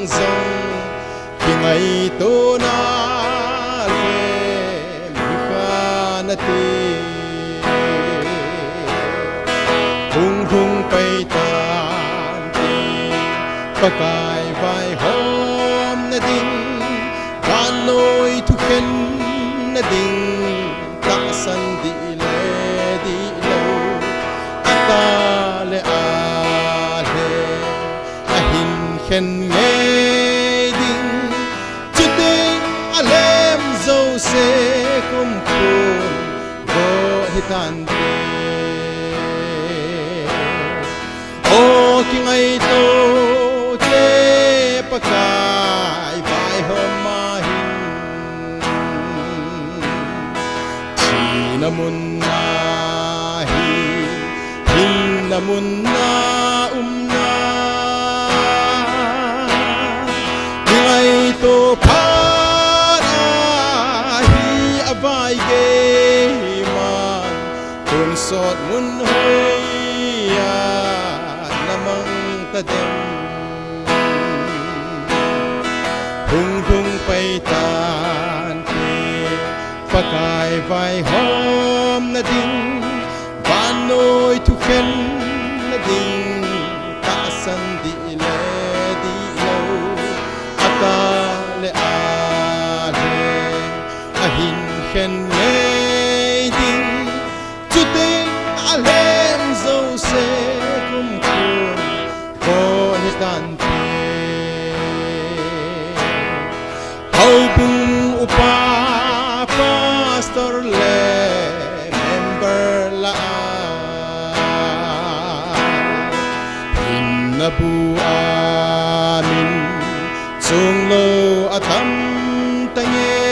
jong kingaitona le mi kha nate. Hunglhung peitante, Pakai vaihomna ding, vannoi thukhenna ding, tahsan dih le dihlou, atah le alhem ahin khen ngei ding. Chuteng alhem jouse kumkhun got hitante. O kingaitote, Pakai vaihoma hin, thina munna hi, hinna munna umna, kingaito phat ahi avaigei man, tonsot mun hoi Tante, Pakai vaihomna ding, vannoi thukhenna ding, tahsan dih le dihlou, atah le alheng, ahin khen ngei ding, chuteng alheng jouse kumkhun, kon hitante. Houbung upa, pastor le member lah a, hinna bu a min chunglou atam tange.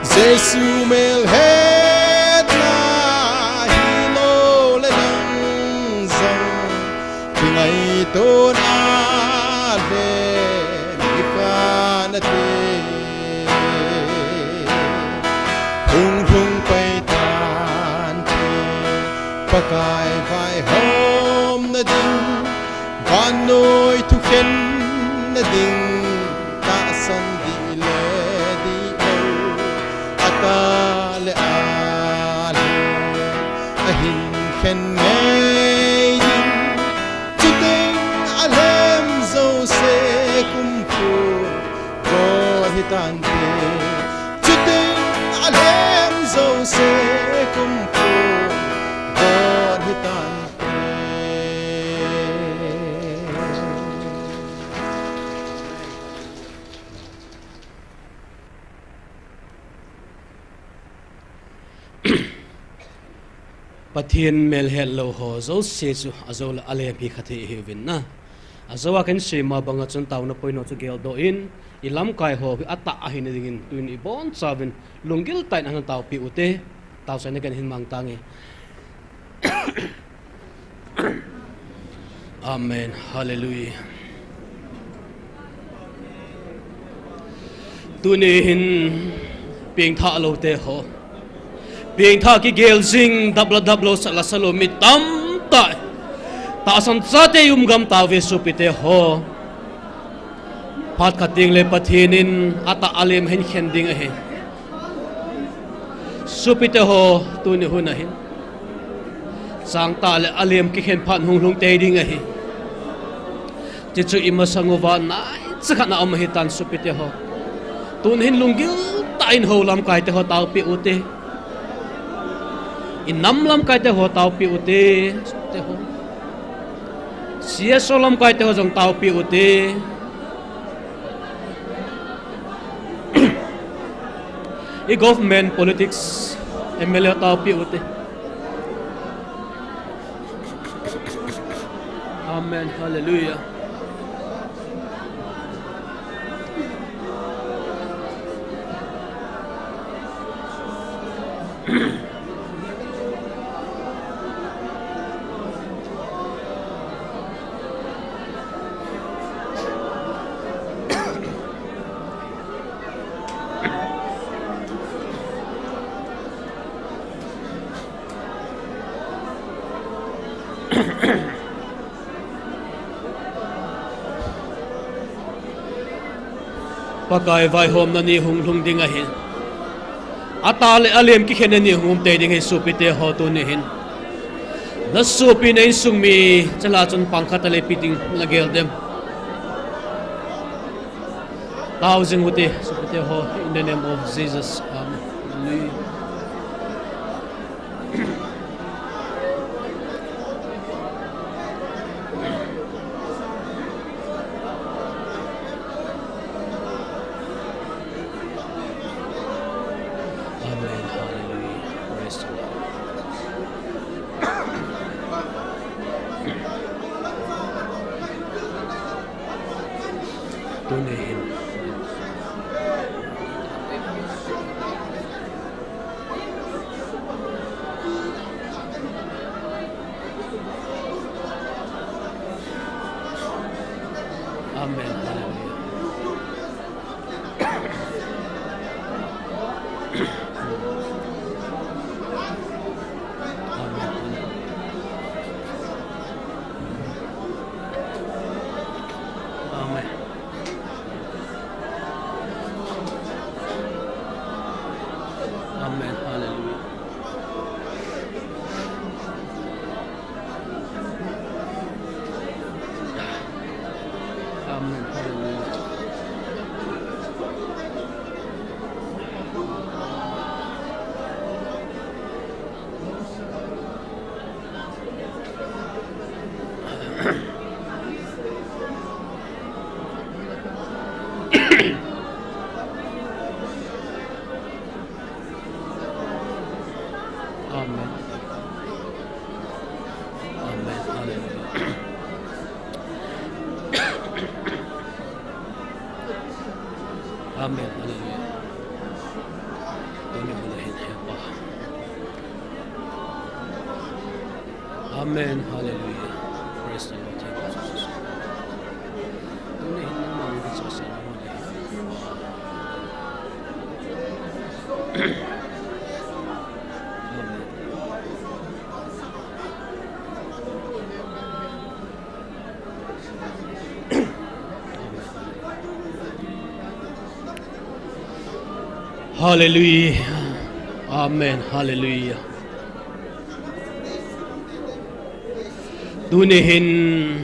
Jesu melhetna hilou le lang jong, kingaitona le mikhanate, hung lhung pai tante, Pakai vaihomna ding, vannoi thukhenna ding, tahsan dih le dihlou, atah le alheng, ahin khen ngei ding, chuteng alhem jouse kumkhun, kon hitante. Chuteng alhem jouse kumkhun, kon hitante. Pathen melhetlou ho jouse chu ajou le alhem hi kha thei ahiuvin na. Ajou a kahin seima banga chun taona poimo chu geldoh in, ilamkai ho hi atah ahina dingin tuin ibonchauvin lunggil tah in ana taopeh ute. Taochaina kahin mang tange. Amen. Hallelujah. Tuni hin pengthah loute ho, pengthah kigel jing, dap la dap lou, sa la sa lou mi tamtah, tahsan chate um gam tauve sopite ho. Phat khat teng le Pathen in atah alhem ahin khen ding ahi. Sopite ho, tuni hun ahin changtah le alhem kikhen phat hung lhung tei ding ahi. Tichu imasang uva naicha khat ana um ahitan sopite ho. Tuni hin lunggil tah in hou lamkaite ho taopeh ute. Inam lamkaite ho taopeh ute, sopite ho. C S O lamkaite ho jong taopeh ute. I government, politics, M L A taopeh ute. Amen. Hallelujah. Pakai vaihomna ni hung lhung ding ahi. Atah le alhem kikhenna ni hung um tei ding ahi sopite ho tuni hin. Na sopi na insung mi chala chun pang khat a le pi ding na gel dem. Tao jing ute, sopite ho, in the name of Jesus. Amen. Hallelujah. Amen. Hallelujah. Praise the Lord. Tuni hin. Amen. Hallelujah. Amen. Amen. Amen. Hallelujah. Amen. Amen. Hallelujah. Amen. Hallelujah. Tuni hun ahin hepa. Amen. Hallelujah. Praise the Lord. Thank you, Jesus. Tuni hin nangma hung kichahsah na hung le. Amen. Hallelujah. Amen. Hallelujah. Tuni hin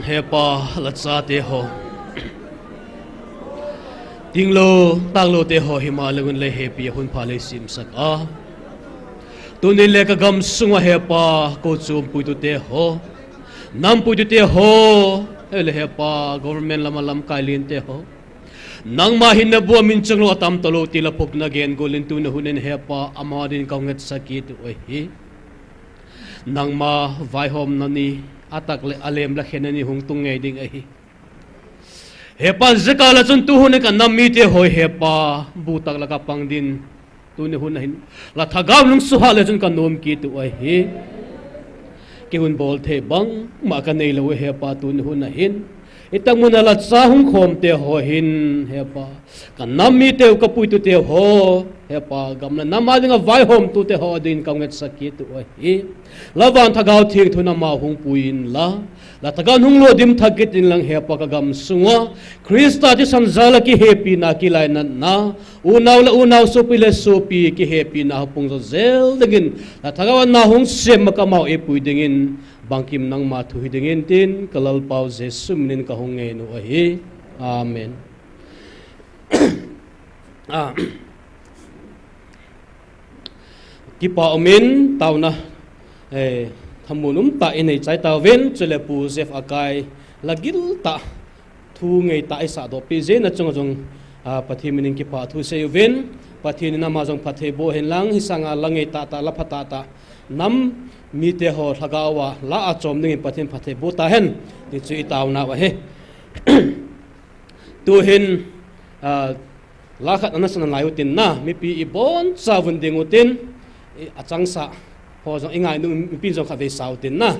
hepa lachate ho, tinglou, tanglou te ho, hima le ngun le hepi a hunpha le simsak a. Tuni le kagam sunga hepa, kou chom puitu te ho, nam puitu te ho, hele hepa, government lama lamkai len te ho. Nangma hin nabu a min chang lou atam talou ti la phok na gen gol in tuni hun in hepa, ama din kau ngetsah kit u ahi. Nangma vaihom na ni, atak le alem la khen na ni hung tung ngei ding ahi. Hepa, jaka la chun tu hun in ka nam mite ho hepa, bu tak la ka pang din. Tuni hun ahin. La thagau nung suha le chun ka nom kit u ahi. Kei hun bol thei bangma ka nei lou hepa tuni hun ahin. Itang mun a lacha hung khom te ho hin hepa. Ka nam mite u ka puitu te ho. Hepa gam le nam a dinga vaihom tu te ho din ka ngetsah kit u ahi. La van thagau theng thu nama hung pui in la. La thagau hung lo dim thak kit in lang hepa ka gam sunga. Christa thisan jal a kihepi na kilai na na. Unau le unau, sopi le sopi, kihepi na hapung jo jel dingin, la thagau na hung sem ma ka mau e pui dingin, bangkim nangma thu hi dingin tin, ka Lalpau Jesu minin ka hung ngen u ahi. Amen. Ah. Kipa umin, tauna, eh, thamun um ta i nei chai tauvin, chule Pu Jeff Akai, la gil ta, thu ngei ta i sah doh pi jeh in a chunga jong, ah, Pathen minin kipa thu sei uvin, Pathen in ama jong phatthei boh hen lang, hi sanga la ngei ta ta, la pha ta ta, nam mite ho lhagao a, la a chom dingin Pathen phatthei boh ta hen, ti chu i tauna u ahi. Tu hin, ah, la khat ana san lai u tin na, mipi i boncha uvin ding u tin, i a changsa ho jong i ngai nu, mipi jong khat vei sa u tin na.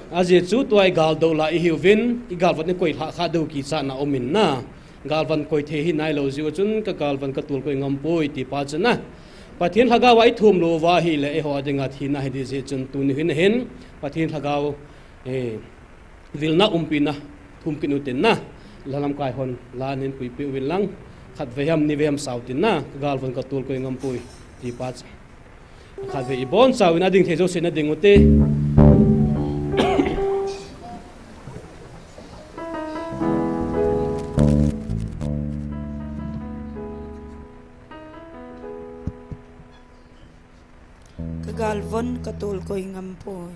Ajeh chu tua i gal do la i hiuvin, i gal van i koi lha kha deu kicha na um in na. Gal van koi thei hi nai lou jeh u chun ka gal van ka tul koi ngam poi ti pa chu na. Pathen lhagao a i thum lou va hi le, eiho a dinga thina hi di jeh chun tuni hin hin, Pathen lhagao, eh, vilna umpina thum kit u tin na, la lamkai hon la nin puipi uvin lang, khat vei ham, ni vei ham sa u tin na, ka gal van ka tul koi ngam poi, ti pa chu. Khat vei i boncha uvin a ding thei jouse na ding u te. Ka gal van ka tul koi ngam poi.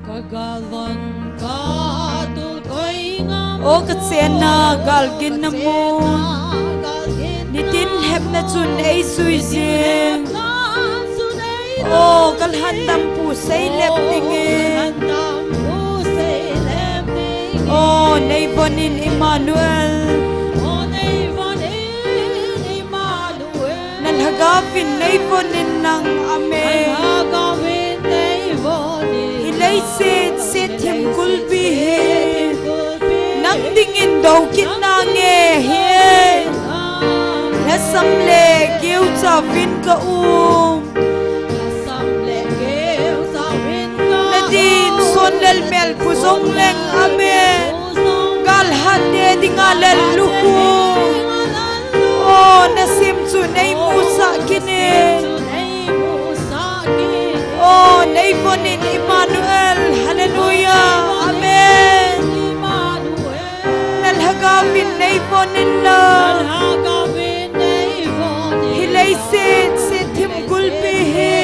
Ka gal van ka tul koi ngam. O ka chenna gal ginna mu. Nitin hepna chun ei sui jing. O ka lhan dam pu sei lep dingin. O nei von in Emmanuel. Na lhagao vin nei von in nang, amen. Hi leiset, set thim kulpi hi nang dingin do kit nange hi. Lhasam le Keu chauvin ka um. Na din son lel mel pu jong leng, amen. Gal hat te dinga lel lukhu. O, na sim chu nei musah kit in. O, nei von in Emmanuel. Hallelujah. Amen. Na lhagao vin nei von in lang. Hi leiset, set thim kulpi hi.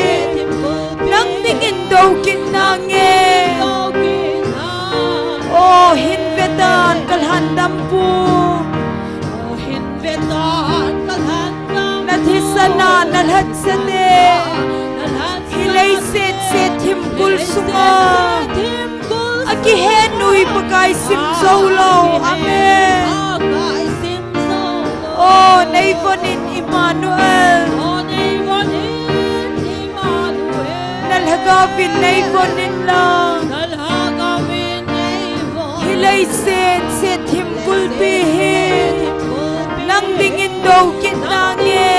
Nang dingin do kit nange. O, hin ve tan ka lhan dam pu. Na thisan a na lhatsah te. Hi leiset, set thim kul sunga. A kihen u hi Pakai sim jou lou. Amen. O, nei von in Emmanuel. Na lhagao vin nei von in lang. Hi leiset, set thim kulpi hi. Nang dingin do kit nange.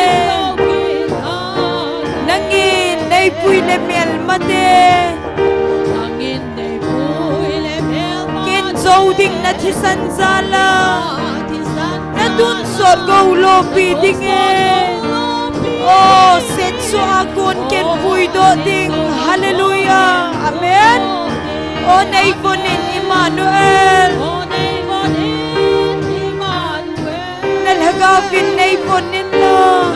Nangin nei pui le melmate. Ken jou ding na thisan jal a. Na tonsot gou lopi ding e. O, set sua kon ken puidoh ding. Hallelujah. Amen. O, nei von in Emmanuel. Na lhagao vin nei von in lang.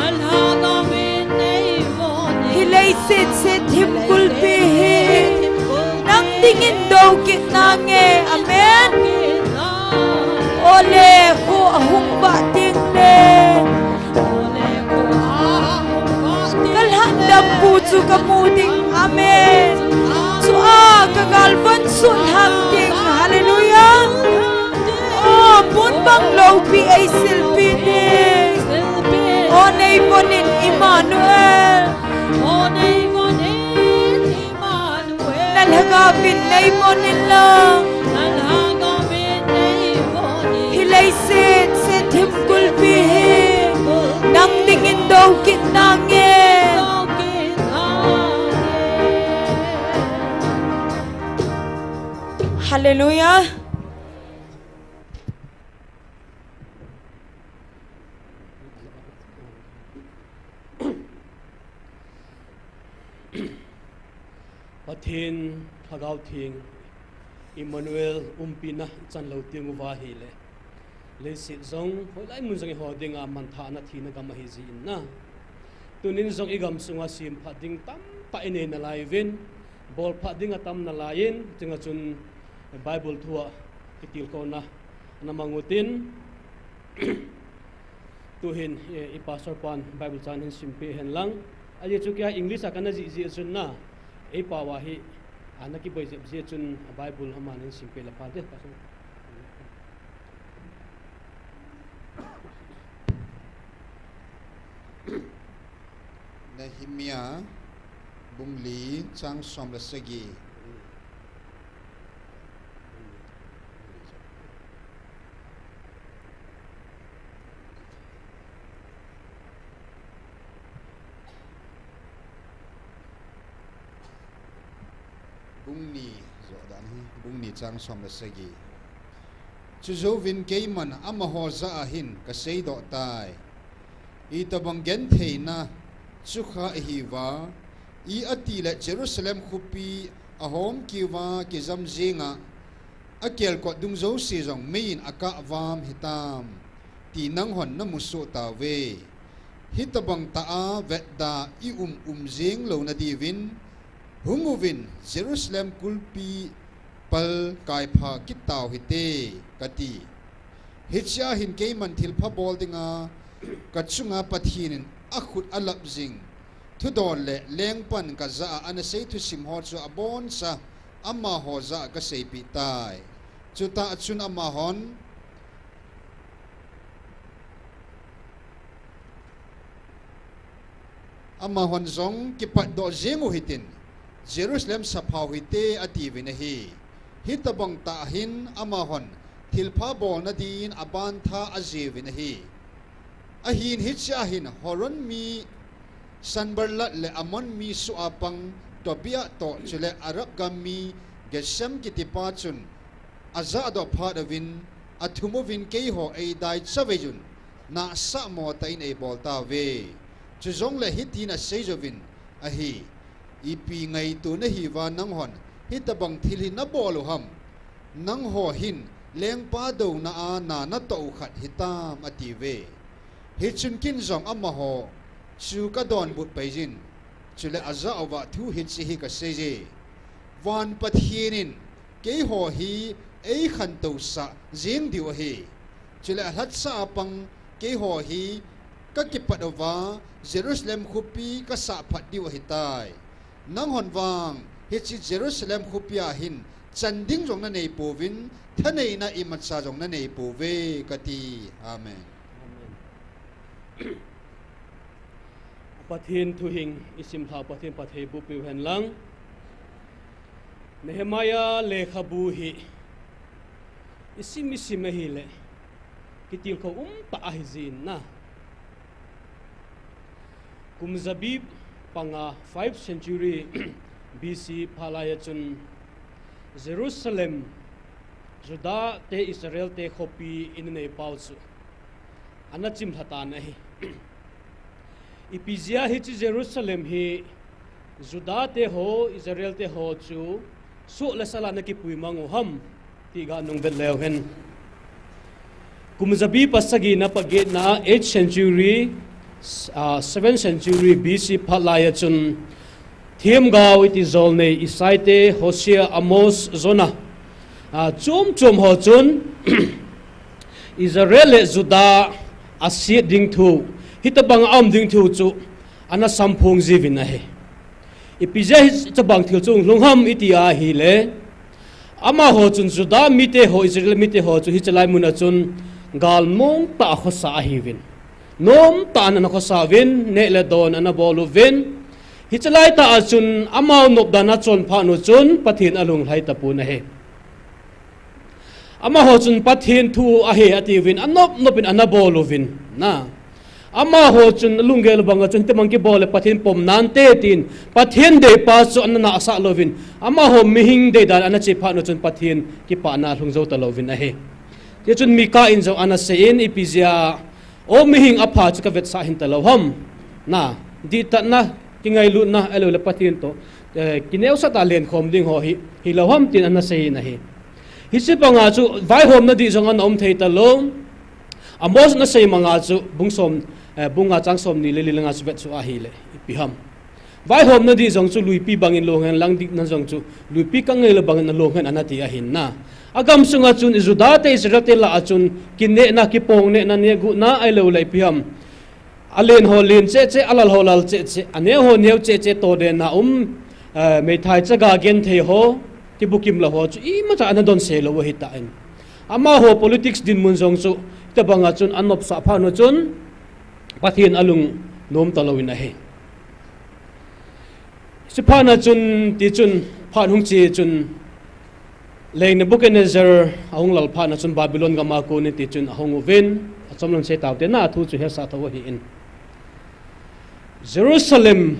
Hi leiset, set thim kulpi hi. Nang dingin do kit nange. Amen. O le, kho ahung vah ding le. Ka lhan dam pu chu ka mu ding. Amen. Chua ka gal von sun hang ding. Hallelujah. O, pun bang lopi ei silpi ding. O, nei von in Emmanuel. Na lhagao vin nei von in lang. Hi leiset, set thim kulpi hi. Nang dingin do kit nange. Hallelujah. Pathen Lhagao Theng, Emmanuel umpina ichan lou teng uva ahile, leiset jong, hoilai mun jong eiho dinga manthahna thina gam ahi jin na. Tunin jong igam sunga semphat ding tamtah inei nalai uvin, bolphat ding atam nalai in, chunga chun Bible thua kitilkhouna ana mang utin, tuhin, eh, i pastor pan Bible chan hin simpeh hen lang. Ajeh chu kei a English a kana jih jeh chun na, eipao a hi, ana kiboi jep jeh chun a Bible aman hin simpeh le phante, pastor. Nehemiah bung li chang som le sagi. Bung ni, joh dan hi, bung ni chang som le sagi. Chujouvin keiman amaho jah a hin kaseidoh tai. Itobang gentheina chukha ihiuva, i atile Jerusalem khopi ahom kiuva kijam jenga, akelkot dung jouse jong mei in akahvam hitam, ti nanghon namusoh tauve. Hitobang tah a vetda i um um jeng louna diuvin, hung uvin Jerusalem kulpi pal kaipha kit tau hite, kati. Hichea hin keiman thilpha bol dinga kachunga Pathen in akhut alap jing thudol le lengpan kajah a anasei thusim ho chu aboncha amaho jah a kaseipeh tai. Chutah chun amahon Amahon jong kipatdoh jeng u hitin, Jerusalem saphau hite atiuvin ahi. Hitobang tah hin amahon thilpha bolna din abantha ajiuvin ahi. Ahin hichea hin Horon mi Sanballat le Ammon mi soh a pang Tobiah toh chule Arab gam mi Geshem kitipa chun ajahdoh phat uvin, athum uvin keiho eidaicha veijun, nahsah mo tah in eibol tauve. Chujongle hitin asei jouvin ahi, ipi ngaito nahiuva nanghon hitobang thil hi nabol u ham? Nangho hin lengpa douna a na natoh u khat hitam, atiuve. Hichun ken jong amaho chu kadonbut paiyin, chule ajah uva thu hiche hi kaseije. Van Pathen in keiho hi eikhantousah jeng diu ahi. Chule alhacha a pang keiho hi kakipat uva Jerusalem khopi kasah phat diu ahitai. Nanghon vang hiche Jerusalem khopia hin chan ding jong naneipouvin, thaneina imacha jong naneipouve, kati. Amen. Pathen thuhing isimlhah Pathen phatthei boh peh uhen lang. Nehemiah lekhabu hi isim isim ahile kitilkhou umtah ahijin na. Kum jabi panga, five century B C phat laiya chun Jerusalem, Judah te Israel te khopi ina neipau chu ana chimlha tan ahi. Ipi jeh a hiche Jerusalem hi Judah te ho, Israel te ho chu soh le sal a ana kipuimang u ham ti ganung vet leu hen. Kum jabi pasagina, pagetna, eighth century, ah, seventh century B C phat laiya chun themgao iti jolnei Isai te, Hosea, Amos, Jonah, ah, chom chom ho chun Israel le Judah aset ding thu, hitobang a um ding thu chu ana samphong jiuvin ahi. Ipi jeh a hitobang thil chu hung lhung ham iti ahile, amaho chun Judah mite ho, Israel mite ho chu hiche lai muna chun gal nomtah a khosa ahiuvin. Nomtah in ana khosa uvin, neh le don ana bol uvin. Hiche laitah a chun amau nopdan a chon phat u chun Pathen alunglhai tapon ahi. Amaho chun Pathen thu ahi atiuvin, anop nop in ana bol uvin. Na. Amaho chun alunggel u banga chun hitobang kibol le Pathen pom nante tin, Pathen deipa chu ana nahsah louvin, amaho mihing deidan ana che phat u chun Pathen kipana alhung jou talouvin ahi. Tichun Micah in jong ana seiyin, ipi jeh a O mihing apha chu kavetsah hih talou ham. Na, dihtatna, kingailutna, ahilouleh Pathen toh, eh, kineosah tah a lenkhom ding ho hi, hilou ham tin ana seiyin ahi. Hiche banga chu vaihomna ding jong ana um thei talou. Amos in asei banga chu bung som, eh, bung nga chang somni le li langa chu vetsuh ahile, ipi ham. Vaihomna ding jong chu luipi bangin long hen lang, dihna jong chu luipi kangailou bangin along hen ana ti ahin na. Agam sunga chun Juda te Israel te lah a chun kinehna, kipong nehna, nehgutna ahilouleh ipi ham. Alen ho len cheh cheh, alal ho lal cheh cheh, aneo ho neo cheh cheh, todenna um, eh, meithai chaga genthei ho, kibukim lou ho chu imacha ana donse lou ahitan. Amaho politics dinmun jong chu, hitobanga chun anopsah phat u chun, Pathen alung nom talouvin ahi. Chuphat a chun, tichun, phat hung che chun, leng Nebuchadnezzar ahung lal phat a chun Babylon gam a kon in tichun ahung uvin, achom lam sei taute na, athu chu hesah thou ahin. Jerusalem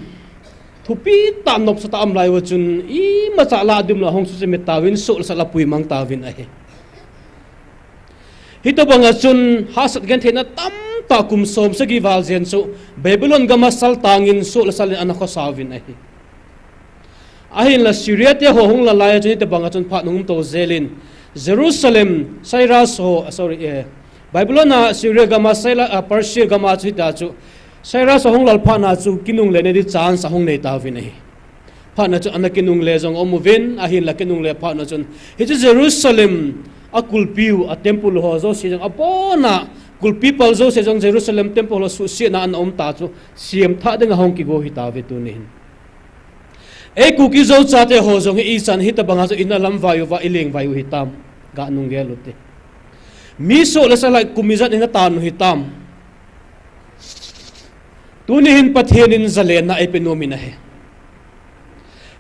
thupi tah nopsah tah a um lai uva chun, imacha lah a ding lou ahung suhchimit tauvin, soh le sal a puimang tauvin ahi. Hitobanga chun hahsat gentheina tamtah kum som sagi val jen chu Babylon gam a saltang in soh le sal in ana khosa uvin ahi. Ahinla Syria te ho hung lal lai a chun hitobanga chun phat hung um tou jel in Jerusalem, Cyrus ho, ah, sorry, eh, Babylon a Syria gam a, Syla-, ah, Persia gam a chu hita chu Cyrus ahung lal phat a chu kinungle na ding chance ahung nei tauvin ahi. Phat a chun ana kinungle jong aum uvin, ahinla kinungle phat a chun, hiche Jerusalem a kulpiu, a temple ho jouse jong, abon a kulpi pal jouse jong Jerusalem temple ho suhsetna ana um ta chu, siam thah ding ahung kigo hita uve tuni hin. Ei Kuki Zo chate ho jong hi ichan hitobanga chu ina lamvai uva, ilengvai u hitam, ga nunggel ute. Mi soh le sal a kum ijat ina tan u hitam. Tuni hin Pathen in zalenna eipe nom in ahi.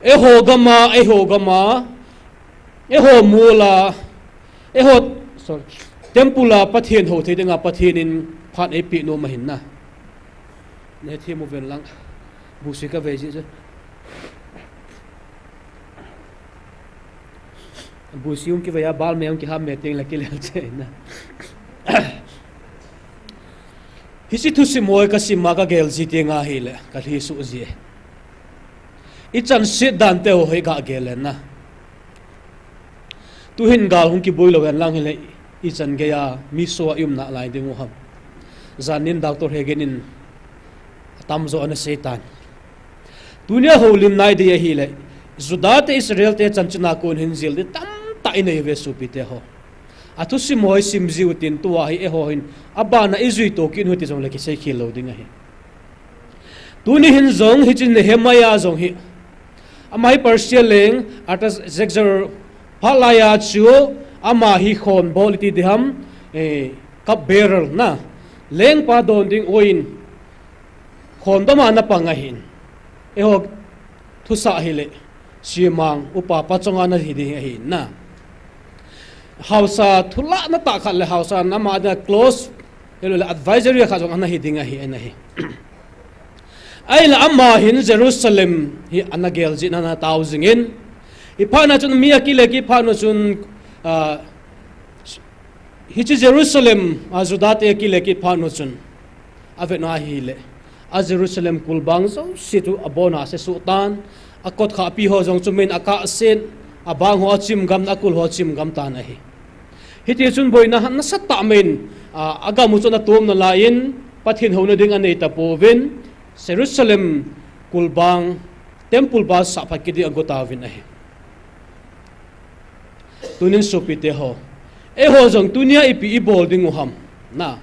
Eiho gam a, eiho gam a, eiho mol a, eiho, sorry, temple a Pathen hou thei dinga Pathen in phat eipeh nom ahin na. Nei themu ven lang. Busi kavei ji chu. Busi hung kivei a, balme hung kiham me teng le kilel che na. Hiche thusim ho kasim a kagel ji teng ahile, kalhi suh ji. Ichan set dan te ho hi kagel le na. Tuhin gal hung kiboi lou hen lang hile, ichan gei a, mi so a i um nalai ding u ham. Jan nin Doctor Hagin in atam jo ana sei tan. Tunia houlim nai ding ahile, Juda te Israel te chanchin a kon hin jil ding tamtah inei uve sopi te ho. Athusim ho isim jiu tin tua hi eiho hin, abana ijui to kit u ti jong le kisei khel lou ding ahi. Tuni hin jong hiche Nehemiah jong hi, ama hi Persia leng, Artaxerxes phat lai a chu, ama hi khonbol iti ding ham, eh, cup bearer na, lengpa don ding uva in, khondom a ana pang ahin. Eiho thusah hile, siamang, upa pachong a ana hi ding ahin na. Haosa thulahna tah khat le haosa nama a close, ahilou le advisory khat jong ana hi ding ahi, ana hi. Ahile ama hin Jerusalem hi ana gel jin ana tao jingin. Hiphat na chun mi akile kit phat na chun, ah, hiche Jerusalem a Juda te akile kit phat na chun. Avet na ahile. A Jerusalem kulbang jouse chu abon a ase suh tan. Akot khahpi ho jong chu min akah sen. Abang ho achim gam, akul ho achim gam tan ahi. Hiti chun boina nasatah min, a, agam u chu ana tom nalai in, Pathen houna ding anei tapouvin, Jerusalem kulbang, temple pa sahphat kit ding ago tauvin ahi. Tunin sopi te ho. Eiho jong tunia ipi ibol ding u ham. Na.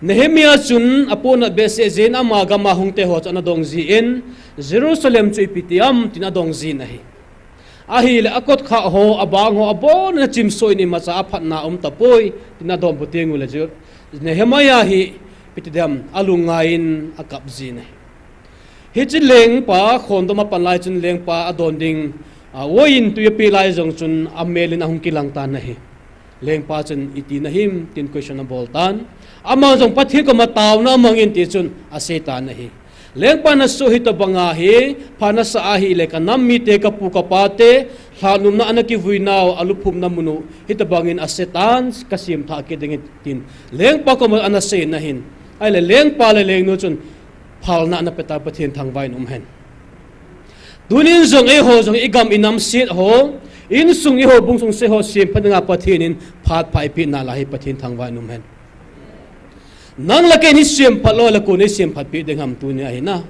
Nehemiah chun apohnat behseh jeh in ama gam a hung te ho chu ana dong jin, Jerusalem chu ipi ti ham tin adong jin ahi. Ahile akot khah ho, abang ho, abon in achim soh in imacha aphatna um tapoi, tin adonbut teng ule chu. Nehemiah hi, ipi ti ding ham, alung ngai in akap jin ahi. Hiche lengpa, khondom a pan lai chun lengpa adon ding, a, uva in tui apeh lai jong chun amel in ahung kilang tan ahi. Lengpa chun iti nahim, tin question abol tan. Ama jong Pathen koma taona amang in ti chun asei tan ahi. Lengpa nasoh hitobang ahi, pha nasah ahile kanam mite, kapu kapa te, lhanomna ana kivui nau, aluphumna mun u, hitobang in ase tan, kasem thah kit ding ahi tin. Lengpa koma ana sei nahin. Ahile lengpa le lengnu chun phalna ana pe tan, Pathen thangvah in um hen. Tunin jong eiho jong igam inam set ho, insung i houbung sung set ho semphat dinga Pathen in phat pha eipeh nalai hi Pathen thangvah in um hen. Nang le kei in isemphat lou le koin eisemphat peh ding ham tunia hi na.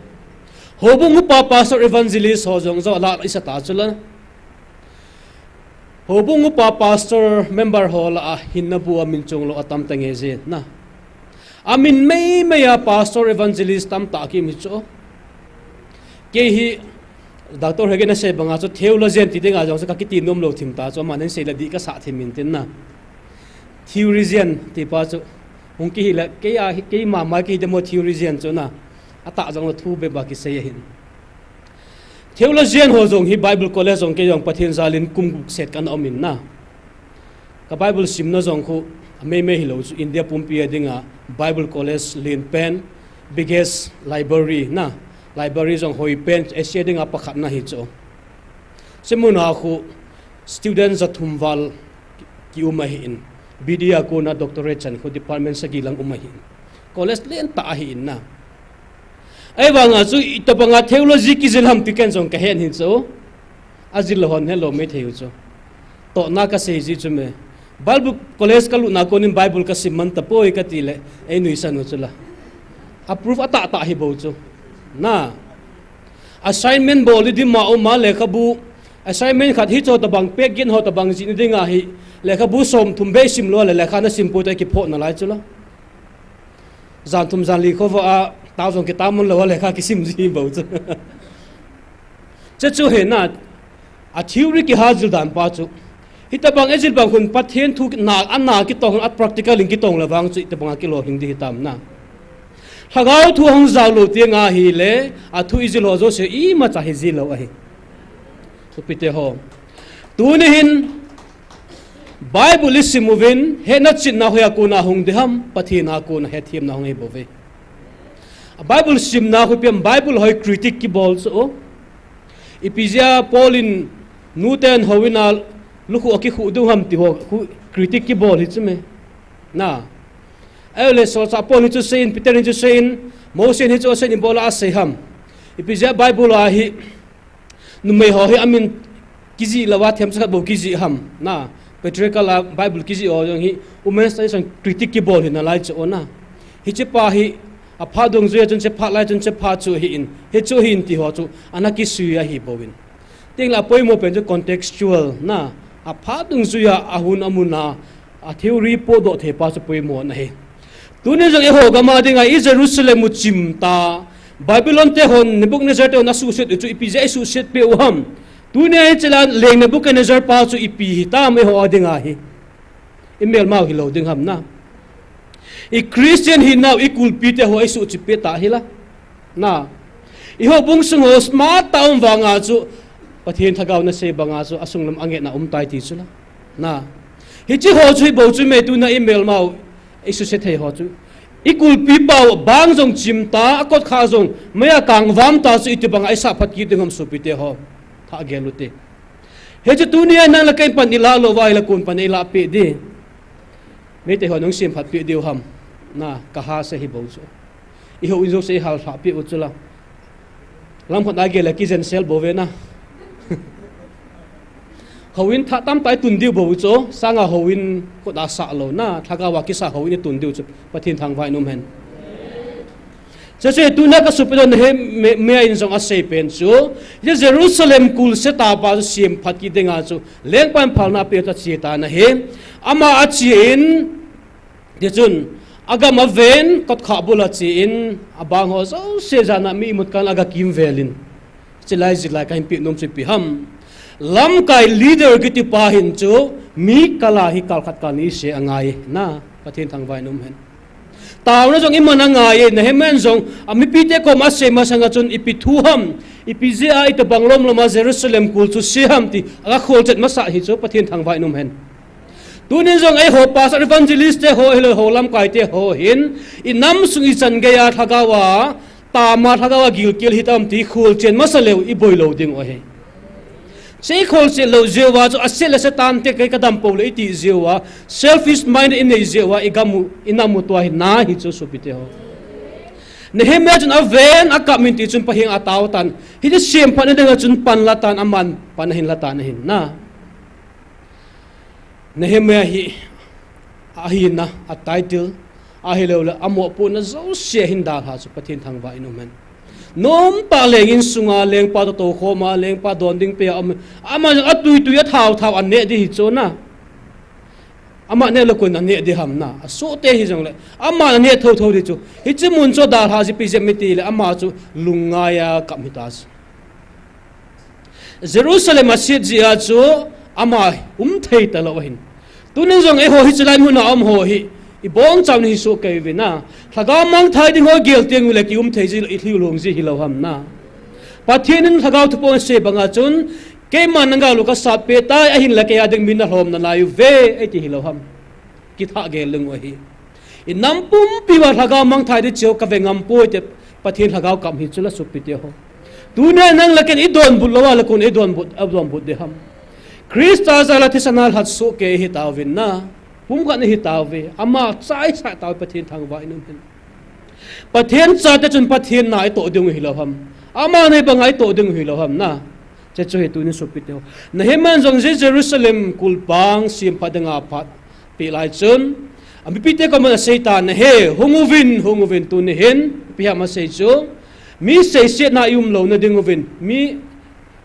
Houbung upa pastor evangelist ho jong jo la isa ta chu la. Houbung upa pastor member ho lah a hinna bu a min chong lou atam ta nge jin na. Amin meimei a pastor evangelist tamtah kimu hi chu. Kei hi Doctor Hagin asei banga chu theologian ti dinga jong chu kakiti nom lou thim ta chu, aman asei le dih kasah thim in tin na. Theologian ti pa chu hung kihi le kei a hi, keima ma kihi demo theologian chu na. Atah jong lou thu bep a kisei ahin. Theologian ho jong hi Bible College jong kei jong Pathen jal in kum gup set kana um in na. Ka Bible simna jong khu ameimei hilou chu India pumpi a dinga Bible College len pen, biggest library na, library jong hoi pen, Asia dinga pakhat na hi chu. Hiche mun a khu student jathum val ki um ahin, B D a kona doctorate chan khu department sagi lang um ahin. College lentah ahin na. Ahivanga chu itobanga theology kijil ham ti ken jong kahen hi chu. Ajil lou hon helou maithei u chu. Tohna kasei ji chu me. Bible college kalutna konin Bible kasim man tapoi kati le, einuisan u chu la. Approve atahtah hi bou chu. Na. Assignment bol ding ma um a lekhabu. Assignment khat hiche tobang pek gin ho tobang jih ding ahi. Lekhabu somthum beh sim lou le lekha nasim poi ti kiphoh nalai chu la. Jan thum jan li khovah a, tao jong kitao man lou a lekha kisim ji bou chu. Hiche chu hi na, a theory kihajil dan pa chu. Hitobang ijil bang khun Pathen thu na, ana kitong, a practical in kitong le vang chu hitobang a kilolhing ding hitam na. Lhagao thu ahung jao lou teng ahile, athu ijil ho jouse imacha hi ji lou ahi. Sopi te ho. Tuni hin, Bible isim uvin, hetna chinna hoiya kona hung ding ham, Pathen a kona hetthemna hung hi bouve. A Bible simna khu ipi ham, Bible hoi critic kibol chu. Ipi jeh a Paul in nuten houin a lukhuh akikhuh diu ham ti ho khu critic kibol hi chu me. Na. Ahile solchah Paul in chu seiyin, Peter in chu seiyin, Mose in hichu aseiyin ibola asei ham. Ipi jeh a Bible a hi numei ho hi amin kijih louva themcha khat bou kijih ham. Na, patriarchal a Bible kijih ho jong hi women's tradition critic kibol hi nalai chu o na. Hiche pa hi aphat dungjuiya chun hiche phat lai chun hiche phat chu ahin, hichu ahin ti ho chu ana kisui ahi bouvin. Tin la poimo pen chu contextual na, aphat dungjuiya, ahun amun a, a theory podoh thei pa chu poimo ana hi. Tuni jong eiho gam a dinga i Jerusalem u chimta, Babylon te hon, Nebuchadnezzar te hon asuhset u chu ipi jeh a isuhset peh u ham. Tuni a hiche la leng Nebuchadnezzar pa chu ipi hitam eiho a dinga hi. I melmau hilou ding ham na. I Christian hinau i kulpi te ho eisuhchip peh ta hi la. Na. I houbung sung ho smart ta um vanga chu Pathen lhagao na sei banga chu asunglam angetna um tai ti chu la. Na. Hiche ho chu hi bou chu me tuna i melmau eisuhset thei ho chu. I kulpi pau bang jong chimta, akotkhah jong meiya kangvam ta chu itobanga isah phat kit ding ham sopi te ho. Thah gel u te. Hichu tuni a nang le kei pan ilah lou uva ahile kon pan ilah peh ding. Meitei hon hung semphat peh diu ham. Na, kaha se hi bou chu. I houin jouse ihal lhah peh u chu la. Lamkhat a gel le kijen sel bou ve na. Houin thah tamtah itun diu bou chu. Sanga houin kot a sah lou na. Lhagao a kisa houin itun diu chu. Pathen thangvah in um hen. Chuche tuna ka sopi doh Nehemiah in jong asei pen chu, hiche Jerusalem kul seta pa chu semphat kit dinga chu lengpan phalna apeh u chu ache tan ahi. Ama ache in, tichun, agam aven, kotkhah bul ache in, abang ho jouse jana mi imut kal a aga kimvel in. Chulai jilai kahin peh nom chu ipi ham. Lamkai leader kiti pa hin chu, mi kal a hi kal khat kal ni ise angai na, Pathen thangvah in um hen. Taona jong iman angai e, Nehemiah in jong, a mipite koma asei masanga chun ipi thu ham, ipi jeh a itobang lomlom a Jerusalem kul chu se ham ti, aga kholchet masa hi chu Pathen thangvah in um hen. Tunin jong eiho pastor evangelist te ho, hilou ho lamkai te ho hin, i nam sung i chan gei a lhagao a, tama lhagao a gilkel hitam ti kholchen masa leu i boi lou ding u ahi. Sei kholchen lou jeh uva chu ase le Satan te kei ka dam pou le i ti jeh uva, selfish mind i nei jeh uva i gam u, i nam u tua hi na hi chu sopi te ho. Nehemiah chun aven akap min ti chun Pathen a atao tan. Hiche semphat na dinga chun pan la tan aman pan ahin la tan ahin na. Nehemiah hi, ahina, a title, ahilou le, amopohna jouse ahin dalha chu Pathen thangvah in um hen. Nomtah leng insunga, lengpa toh tou khoma, lengpa don ding pea um, ama jong atui tui athao thao aneh ding hi chu na. Ama neh lou kon aneh ding ham na. Asohte hi jongle, ama aneh thou thou ding chu. Hiche mun chu dalha ji pi jep mi ti le, ama chu lungngai a kap hita chu. Jerusalem aset jeh a chu ama um thei talou ahin. Tunin jong eiho hiche lai mun a um ho hi, i bonchauna hi soh kei uvin a. Lhagao mangthai ding ho gel teng ule ki um thei ji lou, i lhiu long ji hilou ham na. Pathen in lhagao thu pon asei banga chun, keiman nang galu kasat peh tai, ahinla kei a ding min nalhom nalai uve, eiti hilou ham. Kithah gel leng u ahi. I nam pumpi uva lhagao mangthai ding cheu kave ngam poi ti Pathen lhagao kap hi chu la sopi te ho. Tunia nang le ken i donbut lou a le kon i donbut, a donbut ding ham. Christa jal a thisan a lhat soh kei i hi tauvin na. Pumkhat i hi tauve. Ama cha i sah tauve Pathen thangvah in um hen. Pathen chate chun Pathen na i toh ding u hilou ham. Ama nei banga i toh ding u hilou ham na. Che chu hi tunin sopi te ho. Nehemiah in jong Je-, Jerusalem kulbang semphat dinga phat peh lai chun, a mipite koma asei tan ahi, hung uvin, hung uvin tuni hin, ipi ham asei chu, mi seisetna i um louna ding uvin, mi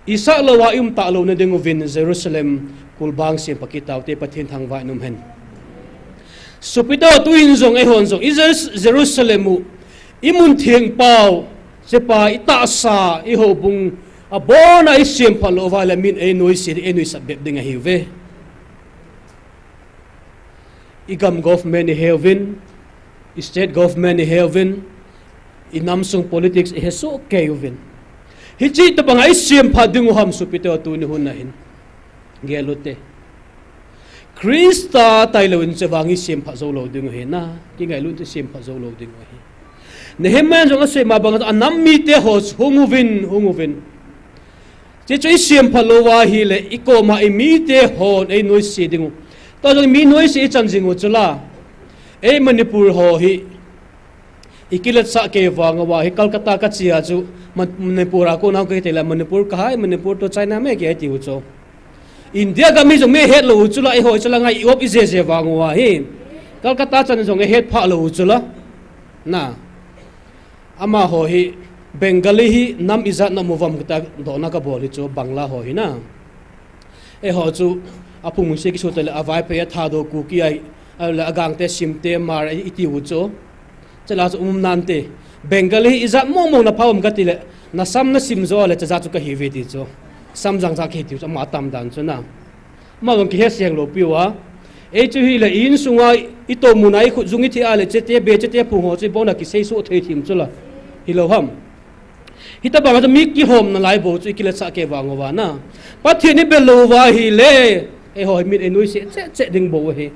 i sah lou a i um talouna ding uvin, Jerusalem kulbang semphat kit taute Pathen thangvah in um hen. Sopi te ho tuhin jong eihon jong, i Jer-, Jerusalem u, i mun theng pau, chepa, i tahsa, i houbung, abona i semphat lou uva le min ei nuisat, ei nuisat bep ding ahiuve. I gam government i he uvin, i state government i he uvin, i nam sung politics i he soh kei uvin. Hiche tobanga i semphat ding u ham sopi te ho tuni hun a hin. Gel u te. Christa tailou in chu vang isemphat jou lou ding u ahi na. Kingailut in chu isemphat jou lou ding u ahi. Nehemiah jong asei ma bang a nam mite ho chu hung uvin, hung uvin. Hiche chu isemphat lou uva ahile, ikoma imite hon einoise ding u. Tua jong mi noise ichan jing u chu la. Ei Manipur ho hi ikiletsa kei vang uva hi Calcutta kache a chu Man-, Manipur a kona kei tile Manipur kahai, Manipur to China me kei tiu chu. India gam hi jong mi hetlou u chu la, eiho chu la ngai i-op ije je vang uva hi. Calcutta chan jong eihet phalou u chu la. Na. Amaho hi Bengali hi nam ijat na mu uvam kati dohna kabol hi chu Bangla ho hi na. Eiho chu aphung se kisu tile a Vaiphei, a Thadou, Kuki ahi, ahile a Gangte, Simte, Hmar iti u chu. Chule chu um nante. Bengali hi ijat mong mong na pha um kati le, na sam na sim jo le, chuche jat chu kahi uve ti chu. Sam jang jat kahi tiu chu, ama tam dan chu na. Ama jong kihe seng lou piu a. Ei chu hile, i-insunga, itoh mun a, ikhut jung ithi a le, chete be, chete phung ho chu, ibon a kisei soh thei thim chu la. Hilou ham. Hitabang a chu mi kilhom nalai bou chu ikiletsa kei vang uva na. Pathen ibel lou uva ahile, eiho hi min einoise cheh cheh ding bou ahi.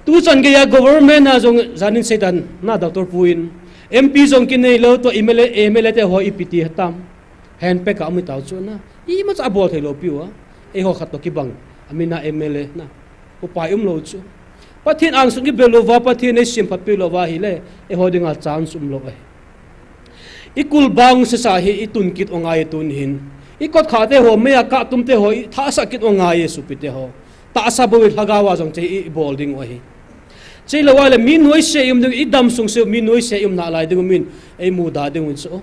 Tuchan geiya government a jong janin seitan na Doctor Pu in. M P jong kinei lou tua M L A, M L A te ho ipi ti hitam. Henpek a um itau chu na. Imacha abol thei lou piu a. Eiho khat toh kibang. Amin a M L A na. Upai umlou chu. Pathen angsung ibel lou uva, Pathen eisemphat peh lou uva ahile, eiho dinga chance umlou ahi. Ikulbang sesa hi itun kit u ngai tun hin. Ikot khate ho, mei a kah tum te ho, ithahsa kit u ngai e sopite ho. Tahsa bou hi lhagao a jong hiche hi ibol ding u ahi. Hiche lou ahile mi noise i um ding, idam sung se mi noise i um nalai ding u min, eimuda ding u chu.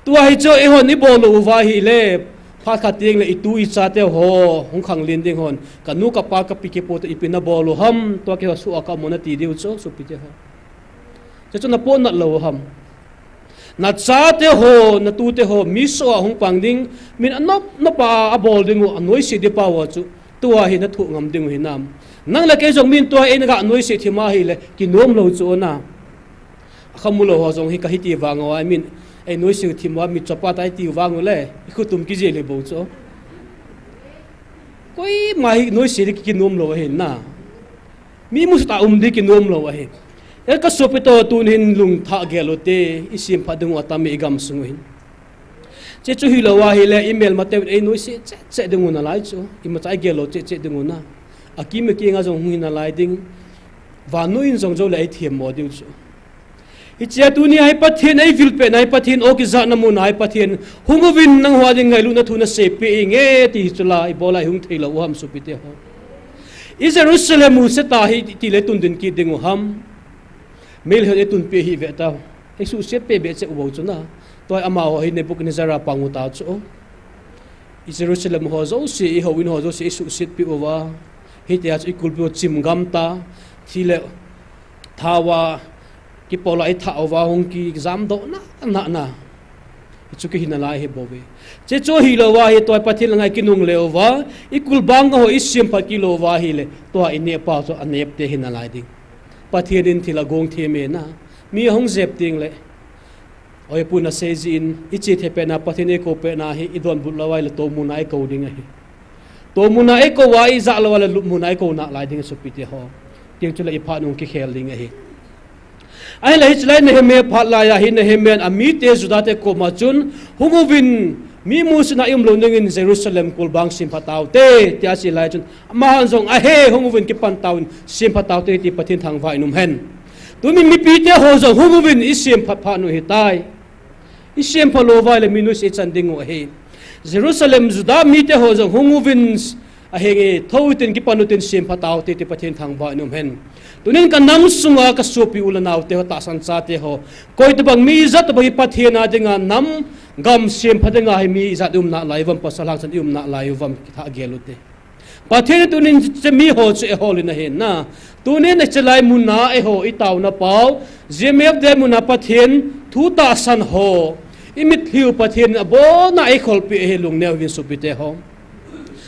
Tua hi chu eihon ibol lou uva ahile, phat khat teng le itu icha te ho, hung khanglen ding hon, kanu kapa kapi kapu te ipi nabol u ham, tua keiho soh a kaum u nati diu chu, sopite ho. Hiche chu napoh nat lou u ham. Nacha te ho, natu te ho, mi soh a hung pang ding, min anop nop a abol ding u, anoise ding pa u chu, tua hi nathoh ngam ding u hinam. Nang le kei jong min tua hi eina ga noise thim ahile, kinom lou chu na. Akhamu lou ho jong hi kahi ti vang uva, I mean, ei noise thim uva, mi chopa tai ti vang u le, i khutum kijel hi bou chu. Koima hi noise ding kinom lou ahi na. Mi musuh tah um ding kinom lou ahi. E ka sopite ho, tunin lungthah gel u te, i semphat ding u atam e i gamsung u hin. Hiche chu hilou ahile, i melmateu in ei noise cheh cheh ding u nalai chu. Imacha i gel lou cheh cheh ding u na. Akim akeng a jong hung hi nalai ding. Vannoi in jong jou le ei themmo diu chu. Hichea tunia hi Pathen ei vilpeh na hi, Pathen o kijahna mun a hi Pathen, hung uvin nangho a ding ngailutna thu naseipeh inge ti hi chu la, ibola i hung thei lou u ham sopite ho. I Jerusalem u seta hi ti le tun ding kit ding u ham. Meilhei hon ei tunpeh hih ve tau. Ei suhset peh beh cheh u bou chu na. Tua hi amaho hi Nebuchadnezzar a pang u tau chu. I Jerusalem ho jouse, i houin ho jouse, i suhset peh uva. Hitia chu i kulpi u chim gam ta. Thi le thao a kipol a i thah uva hung kijam doh na, na, na. Hichu kihi nalai hi bou ve. Hiche chu hilou uva hi tua Pathen langa i kinungle uva. I kulbang ho i semphat kit lou uva ahile. Tua i neh pau chu anep te hi nalai ding. Pathen in thil agong them e na. Mi ahung jep ding le. Oi pu nasei jin, i che thei pet na, Pathen eikou pet na hi, i donbut lou uva ahile tomun a eikou ding ahi. Tomun a eikou uva, i jah lou uva le lupmun a eikou nalai ding sopite ho. Tiang chu le i phat nung kikhel ding ahi. Ahile hiche lai Nehemiah phat lai a hi Nehemiah in amite Juda te koma chun, hung uvin, mi musit na i um lou dingin Jerusalem kulbang semphat tau te, tia asei lai chun, amaho jong ahe, hung uvin kipan tauvin, semphat tau te ti Pathen thangvah in um hen. Tuni mipi te ho jong hung uvin i semphat phat u hitai. I semphat lou uva ahile mi noise i chan ding u ahi. Jerusalem Juda mite ho jong hung uvin ahenge, thou utin kipan utin semphat tau te ti Pathen thangvah in um hen. Tunin ka nam sunga ka sopi u le nao te ho tahsan chate ho. Koi tabang mi ijat tabang hi Pathen a dinga nam gam semphat dinga hi mi ijat i um nalai uvam, pasal hangsan i um nalai uvam kithah gel u te. Pathen in tunin hiche mi ho chu eihol in ahi na. Tunin hiche lai mun a eiho i tauna pau, G M F D I mun a Pathen thu tahsan ho, i mitlhi u Pathen in abon a eikholpeh ahi, lungneo uvin sopite ho.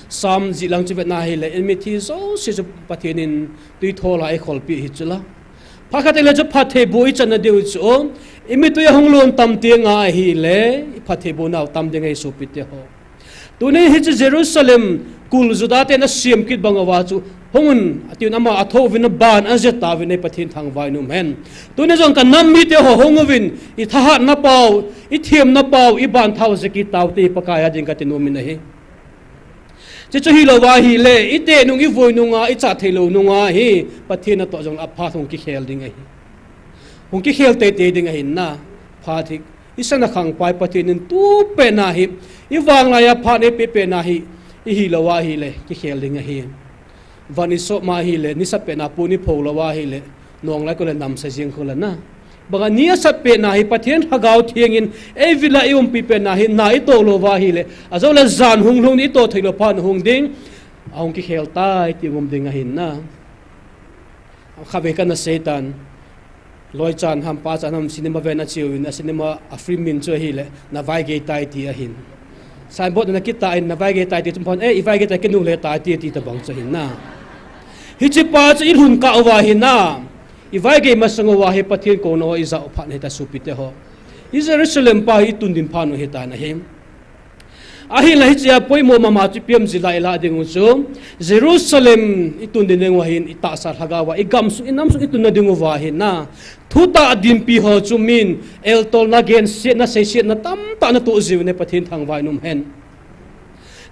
Psalm jih lang chu vet na ahile, i mitlhi jouse chu Pathen in tui thol a eikholpeh ahi chu la. Phat khat teng le chu phattheiboh i channa diu chu, i mittui ahung lon tam teng ahile, i phattheiboh nau tam ding ahi sopite ho. Tunin hiche Jerusalem kul Juda ten asem kit bang uva chu Hung un, atiuvin ama athouvin aban ajah tauvin ahi Pathen thangvah in umhen. Tuni jong kanam mite ho hung uvin, ithahatna pau, ithemna pau, iban thau jeh kit taute Pakai a ding kati nom in ahi. Chuche chu hilou va ahile, iteh nung ivoi nunga, ichat theilou nunga hi, Pathen natoh jong aphat hung kikhel ding ahi. Hung kikhel teitei ding ahin na, phat hi. Isana khangpai Pathen in tupet na hi, ivang laiya phat eipeh pet na hi, ihilou va ahile, kikhel ding ahi. Van isop ma ahile, nisa pet na pon iphou lou va ahile, nong lai kole namsa jing kole na. Banga ni asat pet na hi Pathen Lhagao Theng in, eivil a iumpi pet na hi, na itoh lou va ahile, ajole jan hung lhung itoh theilou phat hung ding, ahung kikhel tai ti um ding ahin na. Khatvei kana seitan, loichan ham pachan ham cinema ven acheuvin, a cinema a film min chu ahile, Navaigei tai ti ahin. Signboard na kitah in Navaigei tai ti chun phat, eh, ivaigei tai kinu le tai ti, ti tabang chu ahin na. Hiche pa chu ilhun kah uva ahin na. Ivaigei masang uva hi Pathen kouna ho ijah u phat hita sopite ho. I Jerusalem pa hi itun ding phat u hitan ahi. Ahinla hichea poimo mama chu ipi ham itile ilah ding u chu, Jerusalem itun ding uva hin itahsa lhagao a, igamsung, inamsung itunna ding uva ahin na. Thutah dinpi ho chu min eltolna gensetna seisetna tamtah natoh jiuvin ahi Pathen thangvah in umhen.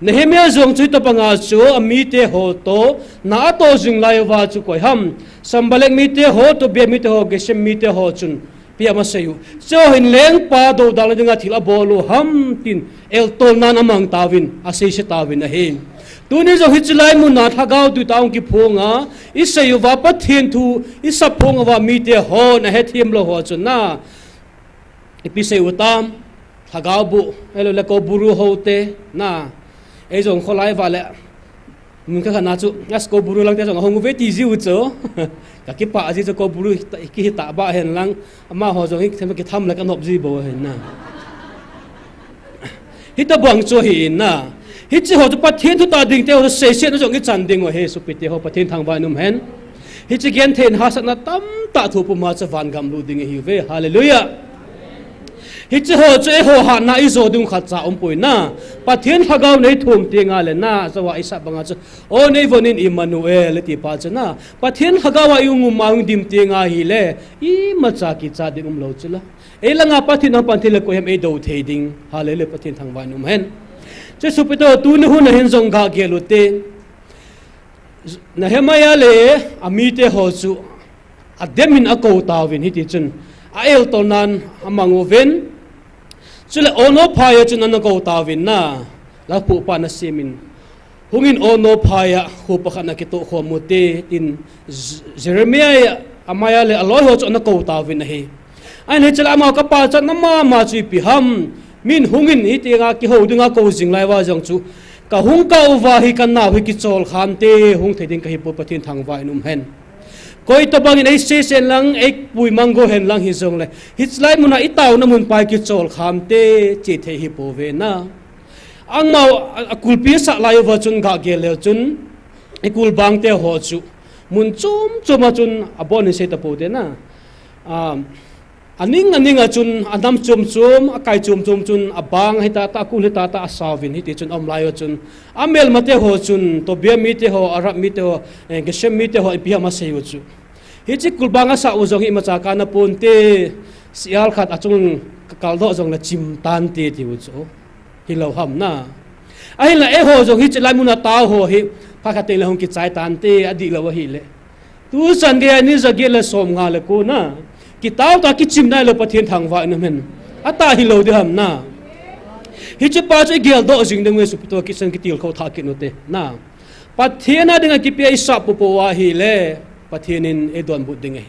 Nehemiah jong chu hitobanga chu amite ho toh na atoh jing lai uva chu koi ham, Sanballat mite ho, Tobiah mite ho, Geshem mite ho chun ipi ham asei u. Chuho hin lengpa doudalna dinga thil abol u ham tin eltolnan amang tauvin, aseiset tauvin ahi. Tuni jong hiche lai muna lhagao tuitah hung kiphonga, isei uva Pathen thu isaphong uva mite hon ahethem lou ho chun na, ipi sei u tam, lhagao boh, ahiloule Koubru hote na, ei jong kholai vale, mun khat khat na chu, as Koubru lang te jong ahung uve ti jiu chu. Kakipah ji chu Koubru kihi tahbeh hen lang, amaho jong hi them kitham le kanop ji bou ahin na. Hitobang chu ahin na. Hiche ho chu Pathen thutah dingte ho chu seisetna jong ichan ding u ahi sopite ho Pathen thangvah in umhen. Hiche genthei in hahsatna tamtah thu puma chu van gam lut ding ahiuve. Hallelujah. Hiche ho chu eiho hatna ijo ding u khatcha umpoi na. Pathen lhagao in eithum tengle na, jouva isah banga chu, o neivon in Immanuel iti pa chu na. Pathen lhagao a ium um a hung dim tengle ahile, imacha kichat ding umlou chu la. Eilanga Pathen ahung pan thei le koi ham eido thei ding. Hallelujah, Pathen thangvah in umhen. Chu sopite ho tuni hun a hin jong gah gel ute. Nehemiah le amite ho chu adem in akou tauvin hiti chun a eltolnan amang uvin. Chule Ono phai a chun ana kou tauvin na, Lakhuhpa na semin. Hungin Ono phai a khopa khat na kitoh khom ute tin J-, Jeremiah, amai a le aloi ho chu ana kou tauvin ahi. Ahin hiche lai amaho kapachatna mama chu ipi ham. Min hungin hiti a kihou dinga kou jing lai uva jong chu, kahung kah uva hi kanao hi kichol kham te, hung thei ding kahi poi Pathen thangvah in umhen. Koi tobang in eisesen lang, eipui mang go hen lang hijongle, hiche lai muna itaona mun pa hi kichol kham te, che thei hi pouve na. Amaho a, akulpi asah lai uva chun gah gel leu chun, ikul bang te ho chu mun chom chom a chun abon in sei tapou te na. A, aning aning a chun anam chom chom, akai chom chom chun abang hi tata, akul hi tata asauvin hiti chun aum lai uva chun, amelmate ho chun, Tobiah mite ho, Arab mite ho, eh, Geshem mite ho, ipi ham asei u chu. Hiche kulbang asah u jong hi imacha kana ponte, sial khat achung kakaldoh jongle chim tante tiu chu. Hilou ham na. Ahinla eiho jong hiche lai muna tao ho hi, phat khat tengle hung kichai tante, adihlou ahile. Tuchan geiya ni jaget le somnga le ko na. Kitao ta kichim nailou Pathen thangvah in umhen. Atah hilou ding ham na. Hiche pa chu igeldoh jing ding uve sopite ho, kisan kitilkhou thah kit ute na. Pathen a dinga kipe a isah popo uva ahile, Pathen in eidonbut ding ahi.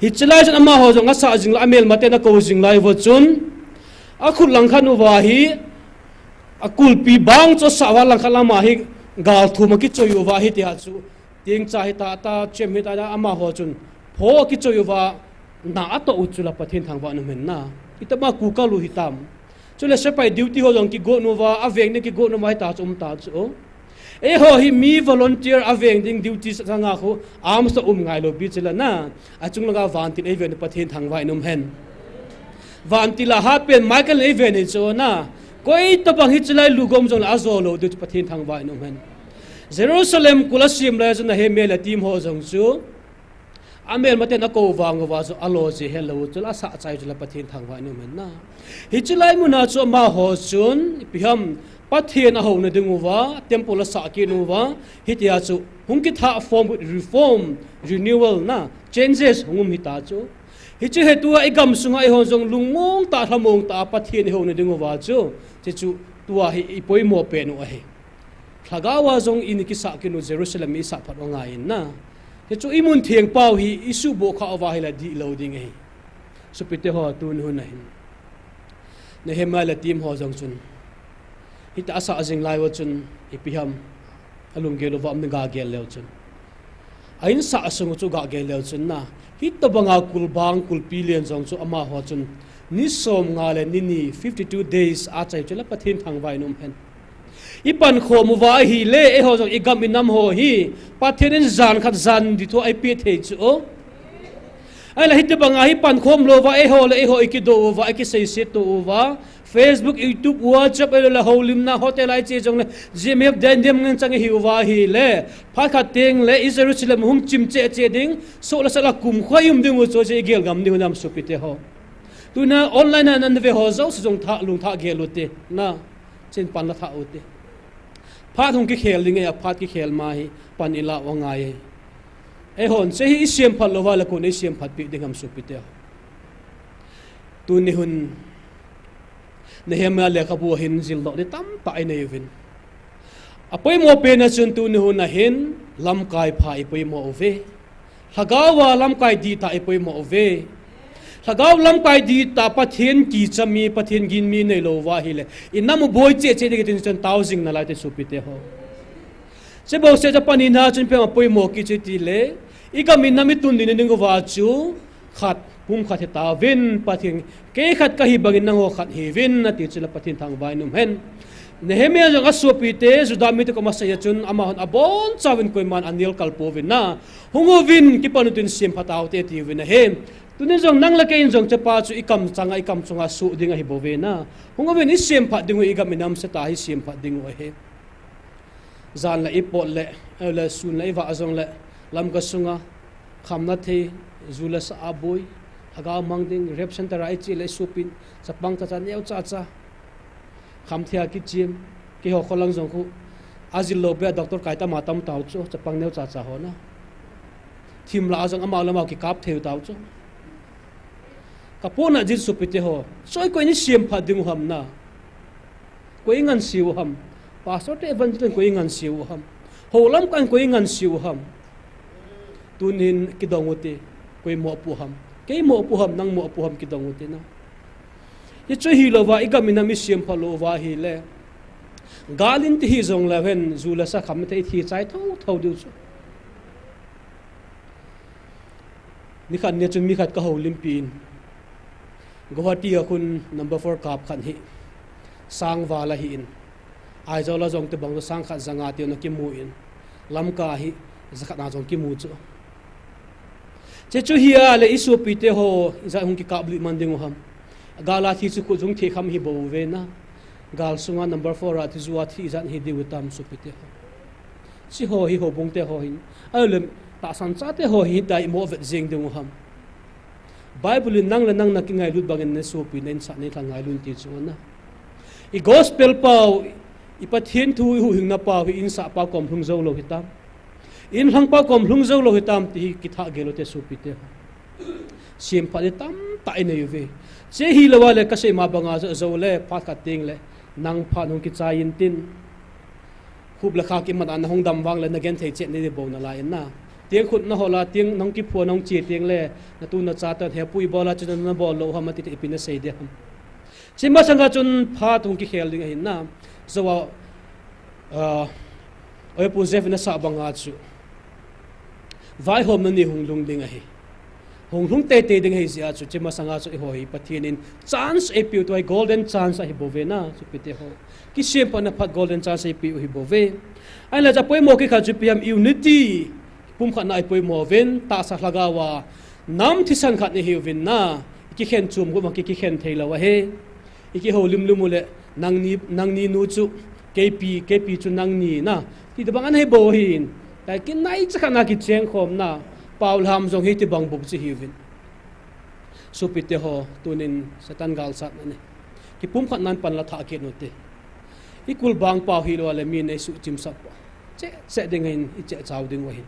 Hiche lai chun amaho jong asah jing lai, amelmaten akou jing lai uva chun, akhut langkhat uva hi, akulpi bang chu asah uva langkhat lama hi, gal thum akichoi uva hiti a chu, tengcha hi tata, chem hi tata, amaho chun pho akichoi uva, na atoh u chu la Pathen thangvah in umhen na. Itama kukal u hitam. Chule sepai duty ho jong kigon uva, aveng ding kigon uva hita chu um ta chu. Eiho hi mi volunteer aveng ding duty sanga khu, arms a um ngailou pi chu la na. Achung langa vantil eiven Pathen thangvah in umhen. Vantil a hat pen Michael in eiven hi chu na. Koi tobang hiche lai lugom jongle ajou lou diu chu Pathen thangvah in umhen. Jerusalem kul asem lai chun Nehemiah le team ho jong chu amelmaten akou vang uva chu alo jeh helou chun asah chai chun la Pathen thangvah in um hen na. Hiche lai muna chu amaho chun ipi ham, Pathen ahouna ding uva temple asah kit uva, hitia chu hung kithah form with reform, renewal na, changes hung um hita chu. Hiche hi tua igam sunga eihon jong lungmong tah, lhamong tah a Pathen ihouna ding uva chu, hiche chu tua hi ipoimo pen u ahi. Lhagao a jong in ikisah kit u, Jerusalem isah phat u angai in na. Hichu imun theng pau hi isuhboh kha uva ahile dihlou ding ahi. Sopite ho, tuni hun ahin Nehemiah le team ho jong chun hitia asah jing lai uva chun ipi ham, alunggel uva um ding gagel leu chun, a insah sung u chu gagel leu chun na, hitobanga kulbang kulpi len jong chu amaho chun ni somnga le ni ni, fifty two days achai chu la Pathen thangvah in um hen. Ipankhom uva ahile, eiho jong igam inam ho hi Pathen in jan khat jan ni thu eipeh thei chu o. Ahile hitobanga hi pankhom louva eiho le eiho ikidoh uva, ikiseiset to uva, Facebook, YouTube, WhatsApp, ahilou le houlimna, hotel a iche jongle G M F dendem ngen chang ihi uva ahile, phat khat tengle i Jerusalem hung chim cheh cheh ding, soh le sal a kumkhuai um ding u chu, chu igel ngam ding u nam sopite ho. Tuna online a nana ve ho jouse jong tha, lungthah gel ute na, chun pan la thah ute. Phat hung kikhel ding ahi, aphat kikhel ma hi pan ilah u angai e. Eihon hiche hi isemphat louva le koin eisemphat peh ding ham sopite ho. Tuni hun Nehemiah lekhabu a hin jildoh ding tamtah inei uvin, apoimo pen a chun tuni hun ahin lamkai pha ipoimo uve. Lhagao a lamkai dihtah ipoimo uve. Lhagao lamkai dihtah, Pathen kicha mi, Pathen gin mi ineilou uva ahile, inam u boi cheh cheh ding ahi tin chun tao jing nalai te sopite ho. Hiche bouseh chu panina chun ipi ham apoimo kit chu itile, igam inam itun ding ding uva chu khat, pumkhat hitauvin, Pathen, kei khat kahi bangin nangho khat hiuvin, ati chu la Pathen thangvah in um hen. Nehemiah jong asopite, Judah mite koma asei a chun, amahon abonchauvin koiman anel kalpouvin na, hung uvin, kipan utin semphat taute atiuvin ahi. Tunin jong nang le kei in jong hichepa chu ikamchanga, ikamchunga soh ding ahi bouve na. Hung uvin, isemphat ding u, igam inam seta hi semphat ding u ahi. Jan le ipot le, ahile sun le ivah jongle, Lamka sunga khamna thei, ju le sa a boi, lhagao mang ding, rehab center a iche le isopin, chapang chacha neocha cha, khamthei a kichem, keiho kholang jong khu, ajil lou beh a doctor kai tama tam tau chu, chapang neocha cha ho na. Thim lah a jong amau le amau kikap thei u tau chu. Kapohna jin sopite ho, choi koin isemphat ding u ham na. Koi ingansei u ham? Pastor te evangelist koi ingansei u ham? Hou lamkai in koi ingansei u ham? Tunin kidong ute, koi mopoh ham? Kei mopoh ham, nang mopoh ham, kidong ute na. Hichu hilouva, igam inam isemphat lou uva ahile, gal in ti hijongleu hen, ju le sa khamna thei ithi chai thotho diu chu. Nikhat nia chun mi khat kahoulimpi in, Guwahati a khun number four kap khat hi, sang val ahin, Aizawl a jong tobang chu sang khat ja nga tiuna kimu in, Lamka hi ja khat na jong kimu chu. Hiche chu hi a le isopite ho, ijat hung kikap lui man ding u ham? Gal a thi chu khut jung thei kham hi bouve na. Gal sunga number four a thi, ju a thi ijat hi diu tam sopite ho? Hiche ho hi houbung te ho hin, ahile tahsan chate ho hin hitia imo vet jeng ding u ham? Bible in nang le nang nakingailut bangin nasopi, na insah, na inlhang ngailu in ti chu na. I gospel pau, i Pathen thu ihuhhingna pau hi insah pa kom lhung joulou hitam, inlhang pa kom lhung joulou hitam ti hi kithah gel ute sopite ho. Semphat ding tamtah inei uve. Hiche hilouva le kasei ma banga chu jou le phat khat tengle nang phat hung kichai intin, khup le khak imat a nahung dam vangle nagenthei chet nading bou nalai in na. Tiang khut nahol a, tiang nahung kiphua, nahung che tengle natu nacha ten, hepu, ibol a chu nabol lou ham ati le ipi nasei ding ham? Hiche masanga chun phat hung kikhel ding ahin na. Jou a, Oipu Jeff in asah banga chu, vaihomna ni hung lhung ding ahi. Hung lhung teitei ding ahi jeh a chu, hiche masanga chu eiho hi Pathen in chance eipeh u, tua hi golden chance ahi bouve na, sopite ho. Kisemphatna phat golden chance eipeh u ahi bouve. Ahinla chu apoimo khat chu ipi ham, unity, pumkhatna ipoimo uvin, tahsa lhagao a nam thisan khat ihiuvin na, ikikhen chom gom a ki, kikhen theilou ahi. Ikihoulim lim u le, nangni, nangni nu chu Keipi, keipi chu nangni na. Ti tobang ana hi bou hin. Tahi kinai chakhat na kicheng khomna. Paolam jong hiti bang bou chu hiuvin. Sopite ho, tunin Satan galsatna nei. Kipumkhat nan pan la thah kit u hite. I kulbang pau hilou le mi nei suhchim sah pau. Cheh, cheh ding ahin, i cheh chau ding u ahin.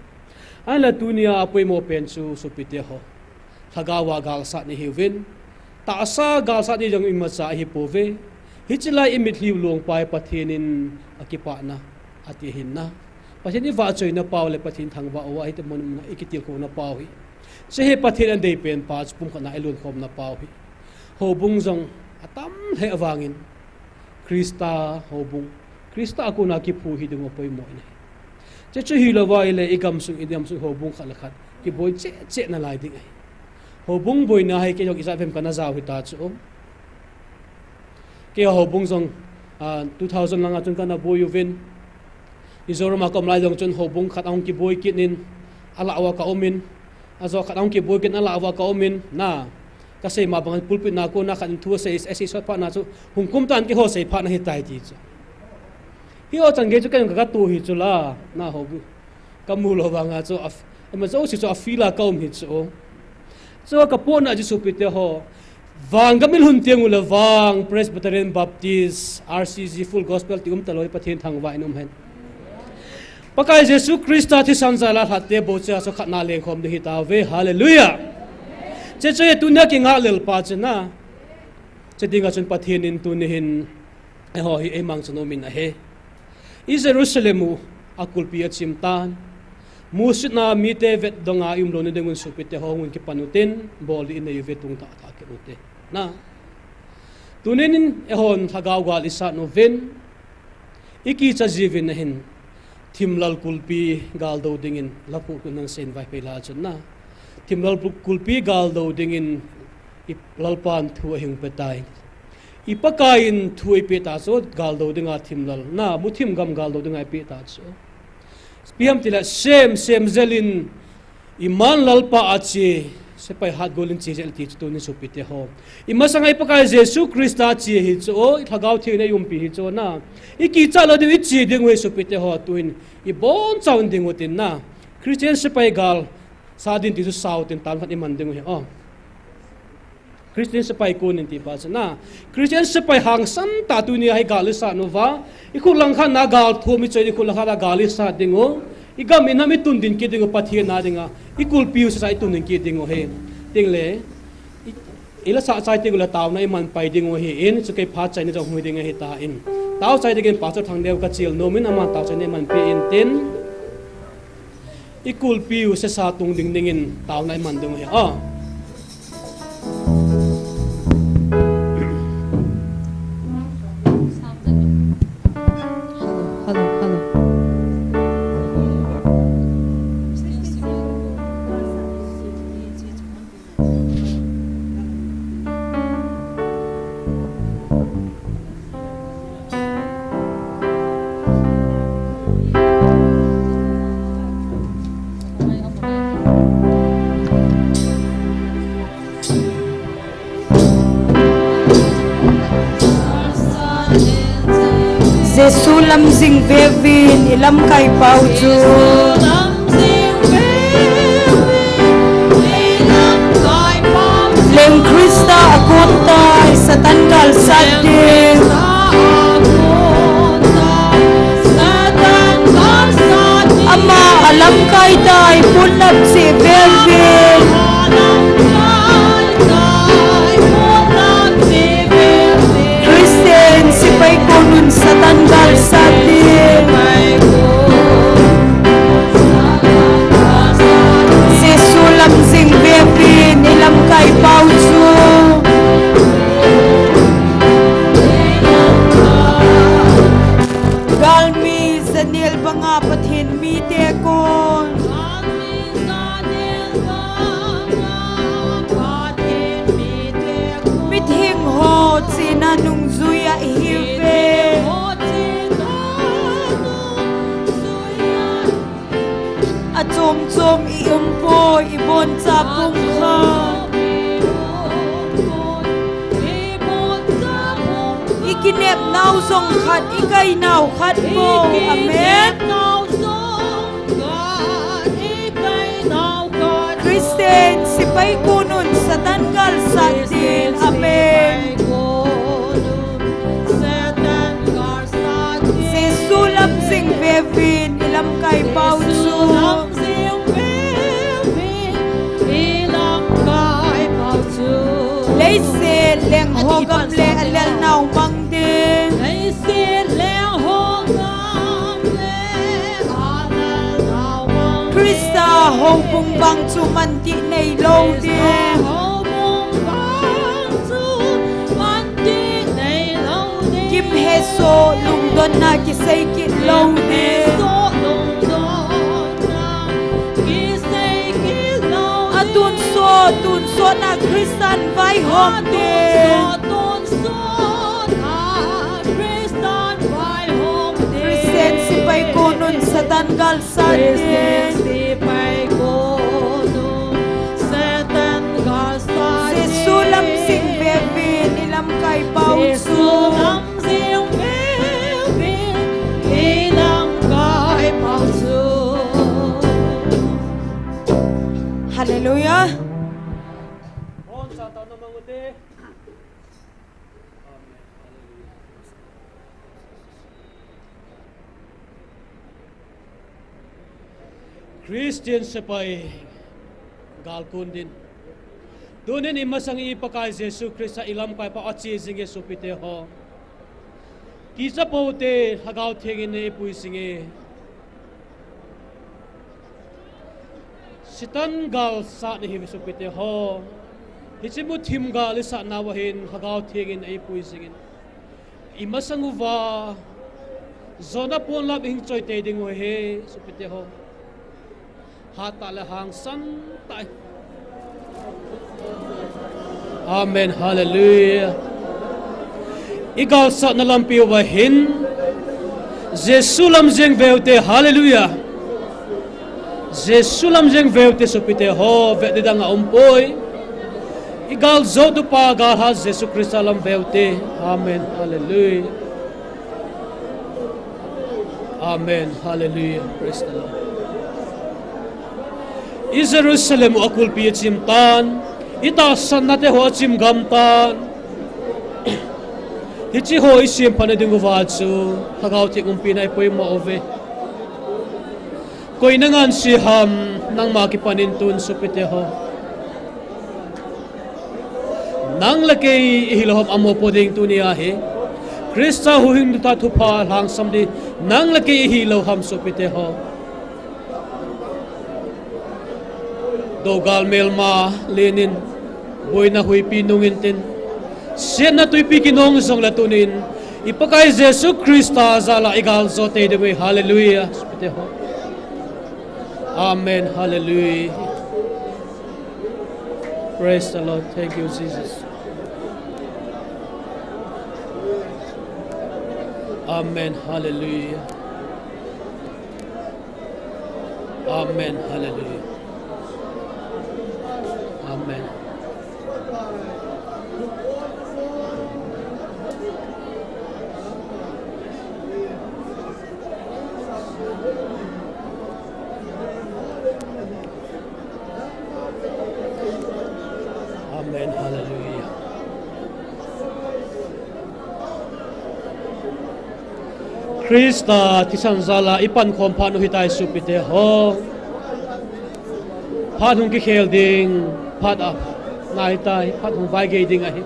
Ahinla tunia apoimo pen chu sopite ho. Lhagao a galsat nei hiuvin. Tahsa galsat nei jong imacha ahi pouve. Hiche lai i mitlhi u longpai Pathen in akipana. Ati ahin na. Pathen i vahchoina pau le Pathen thangvah u ahi te mun i kitilkhouna pau hi. Hiche hi Pathen adei pen pa chu pumkhat na i lunkhomna pau hi. Houbung jong atam lheh vangin. Christa houbung. Christa a kona kiphu hi ding u apoimo in ahi. Hiche chu hilou va ahile i gamsung i gamsung houbung khat le khat. Kiboi cheh cheh nalai ding ahi. Houbung boina hi kei jong ijat vem kana jao hita chu. Kei houbung jong, ah, two thousand langa chun kana boi uvin. Mizoram a ka um lai jong chun houbung khat ahung kiboi kit in, alah uva ka um in, ajo khat ahung kiboi kit in, alah uva ka um in, na, ka sei ma bang pulpit na kona khat in thu asei, asei sot phat na chu, hung kum tan keiho sei phat na hitai ti chu. Hiho chan gei chu kei jong ka, ka tu hi chu la, na houbung. Ka mu lou vanga chu, a f-, ima jouse chu a feel a ka um hi chu. Chu ka pona chu sopite ho. Vang ka mil hun teng u le vang Presbyterian, Baptist, R C C, Full Gospel ti um talou, Pathen thangvah in um hen. Pakai Jesu Christa thisan jal a lhatte bou chu a chu khat na lengkhom ding hitauve. Hallelujah. Hiche chu tunia kingah lel pa chu na. Hiche dinga chun Pathen in tuni hin eiho hi eimang chan um in ahi. I Jerusalem u a kulpi achim tan. Musitna mite vet donga i um lou na ding un sopite ho hung kipan u tin, bol ding i nei uve tung tah tah kit u te. Na. Tunin eihon lhagao gal i sat uvin, i kicha jiuvin ahin, thimlal kulpi gal do dingin, la phu kun nang sen vai pei la chun na. Thimlal pu-, kulpi gal do dingin, i Lalpan thu ahung pe tai. I Pakai in thu eipeh ta chu, gal do dinga thimlal. Na, muthim gam gal do dinga eipeh ta chu. Ipi ham tile, sem, sem jel in, iman Lalpa a che, sepai hatgol in che jel ti chu tunin sopite ho. I masanga i Pakai Jesu Christa che hi chu, i lhagao theng in i umpi hi chu na. I kicha lou ding u i che ding u hi sopite ho, tuin i boncha un ding u tin na. Christian sepai gal, sa ding ti chu sao tin tam khat i man ding u hi. Oh. Christian sepai konin ti pa chu na. Christian sepai hangsan tah tunia hi gal i sat uva. I khut lang khat na gal thum i choi, i khut lang khat na gal i sat ding u. I gam i nam i tun ding kit ding u Pathen a dinga. I kulpi u sesa i tun ding kit ding u hi. Tin le. I, i la sah chai teng u le taona i man pai ding u hi in, chu kei phat chaina jong hung hi ding ahi tan. Tao chai dingin Pastor Thangdeo ka chil nom in ama tao chaina i man pe in tin. I kulpi u sesa tung ding dingin taona i man ding u hi. Ah. Hello, hello, hello. Jesu lam jing veuvin, i lamkai pau chu. Leng Christa a kon tai, Satan gal sat ding. Ama a lamkai tai, pon nap cheh veuvin. Christian sepai kon un Satan gal sat ding. Jesu lam jing veuvin, i lamkai pau chu. Galmi janel banga Pathen mite kon. Mitheng ho chena nungjui a i hiuve. Achom chom i um poi, i boncha pum kha. I Kinepnau jong khat, ikainau khat bou. Amen. Christian sepai kon un, Satan gal sat din. Amen. Jesu lam jing veuvin, ilamkai pau chu. Leiset leng ho gam le alelnau mang din. Christa houbung vang chu manti neilou din. Kimhesoh lungdonna kisei kit lou din. Atonsot, tonsot na Christan vaihom din. Christian sepai kon un, Satan gal sat din. Jesu lam jing veuvin, ilamkai pau chu. Hallelujah. Christian sepai gal kon din. Tunin imasang i Pakai Jesu Christa ilamkai pau ache jinge sopite ho. Kicha poute, Lhagao Theng in eipui jinge. Satan gal sat nahi sopite ho. Hiche muthim gal isatnau ahin Lhagao Theng in eipui jingin. Imasang uva, jona ponlam ihung choi tei diu ahi, sopite ho. Hatah le hangsan tah. Amen, hallelujah. Igalsatna lampi uva hin, Jesu lam jeng veute, hallelujah. Jesu lam jeng veute sopite ho, vet ding dang aumpoi. Igal joutupa galhat Jesu Christa lam veute. Amen. Hallelujah. Amen. Hallelujah. Praise the Lord. I Jerusalem u akulpi achim tan. Itahsanna te ho achim gam tan. Hiche ho isemphatna ding uva chu Lhagao Theng umpina ipoimo uve. Koi na ngansi ham, nangma kipan in tun sopite ho. Nang le kei ihilou ham amopo ding tunia hi. Christa huhhingtu thupha lhangsam ding, nang le kei ihilou ham sopite ho. Dogal melma lenin, boina huipi nungin tin, siatna tuipi kinong jongle tunin, i Pakai Jesu Christa jal a igal jou tei diu ahi, hallelujah, sopite ho. Amen, hallelujah. Praise the Lord. Thank you, Jesus. Amen, hallelujah. Amen, hallelujah. Amen. Amen, hallelujah. Christa thisan jal a ipankhom phat u hitai sopite ho. Phat hung kikhel ding, phat anaitai, phat hung vaigei ding ahi.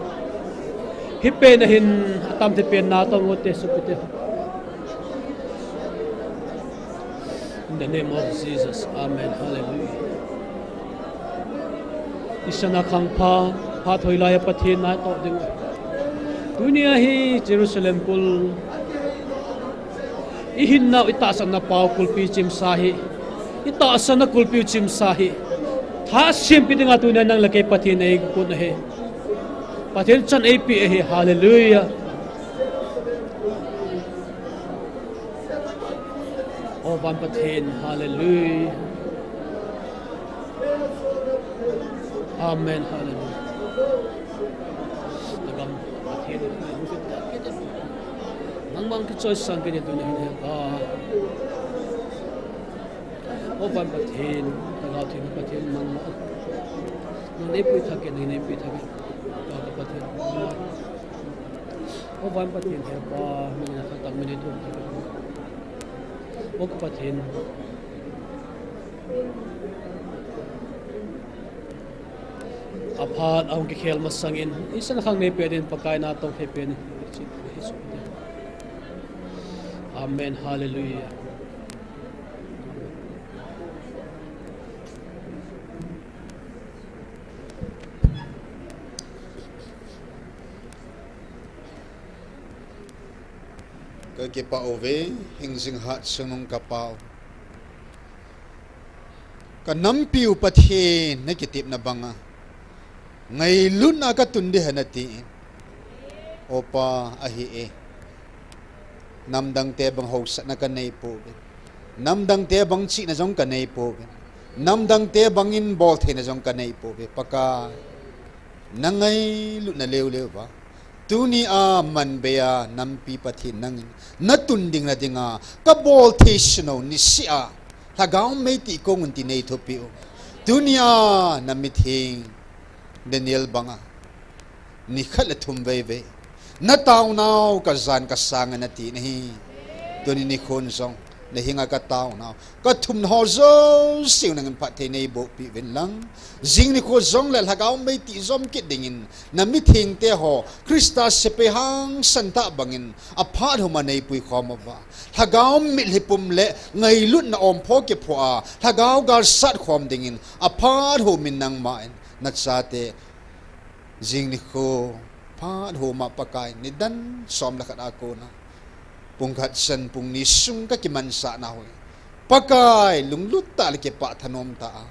Hipet na hin atam tepen natong ute sopite ho. In the name of Jesus. Amen. Hallelujah. Isana khangpha, phat hoilai a Pathen natoh ding. Tunia hi Jerusalem kul. Ihinnau, itahsanna pau kulpi chimsa hi. Itahsanna kulpi chimsa hi. Tha sempi dinga tunia nang le kei Pathen eikun ahi. Pathen chan eipe ahi. Hallelujah. O van Pathen, hallelujah. Amen, hallelujah. Tagam Pathen. Mang kichoi sang kei ding tuni hin he Pa. O van Pathen, Lhagao Theng Pathen mang ma. Nang neipui thah kei, nang neipui thah kei. Pa ka Pathen. O van Pathen he Pa, nang na thah tang mi nei thum thah kei. O ka Pathen. Aphat ahung kikhel masangin, isan khang nei pe din Pakai na tong he pe ni. Amen. Hallelujah. Ka kipah uve, hingjing hat chungnung ka pau. Ka nampiu Pathen na kitepna banga ngailutna ka tun ding ahi nati. O Pa ahi e. Namdangte bang hausatna ka nei pouve. Namdangte bang chihna jong ka nei pouve. Namdangte bangin boltheina jong ka nei pouve. Pakai, na ngailutna leuleu va. Tunia manbeiya nampi Pathen nangin na tun ding na dinga ka bolthei sino nisea Lhagao mei tih kong un ti nei thupiu. Tunia na mitheng Daniel banga nikhat le thum veivei na taonau ka jan ka sang nati nahi. Tuni nikhon jong na henga ka taonau ka thumna ho jouse nangin phatthei nei boh peh uvin lang. Jing nikho jong le Lhagao mei tih jom kit dingin na mithengte ho Christa sepai hangsan tah bangin aphat homa nei puikhom uva. Lhagao mitlhi pum le ngailutna ompho kiphoh a Lhagao gal sat khom dingin aphat homin nangman na chate jing nikho phat homa Pakai nidan som le khat a kona pung khat chan pung ni sung ka kimansahna hoi Pakai lunglut tah le kipah thanom tah a,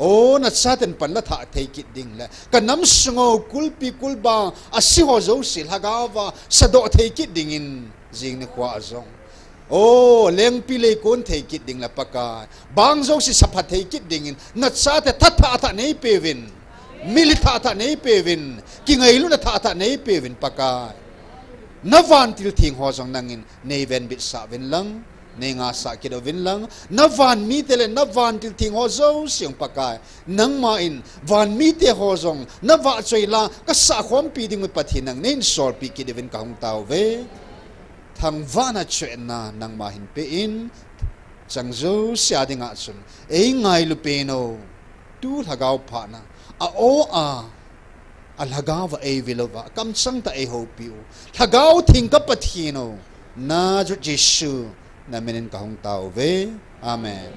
o na chaten pan la thah thei kit ding le ka nam sunga kulpi kulbang a si ho jouse Lhagao va sadoh thei kit dingin jing nikho a jong, o lengpi lei kon thei kit ding le Pakai bang jouse sapha thei kit dingin na chate thathah thah nei peuvin. Mitlhi thah thah nei peuvin, kingailutna thah thah nei peuvin Pakai. Na vantil theng ho jong nangin nei venbit sah uvin lang, nei ngahsah kit uvin lang, na van mite le na vantil theng ho jouse jong Pakai. Nangman van mite ho jong na vahchoi la ka sah khompi ding u Pathen nang nei solpeh kit uvin ka hung tao uve. Thangvahna chehna nangma hin pe in, chang jouse a dinga chun ei ngailu pen o. Tu Lhagao phatna a o a, a Lhagao va ei vil uva, kamchang tah ei houpi u Lhagao Theng ka Pathen o, Nazareth Jesu na minin ka hung tao uve. Amen.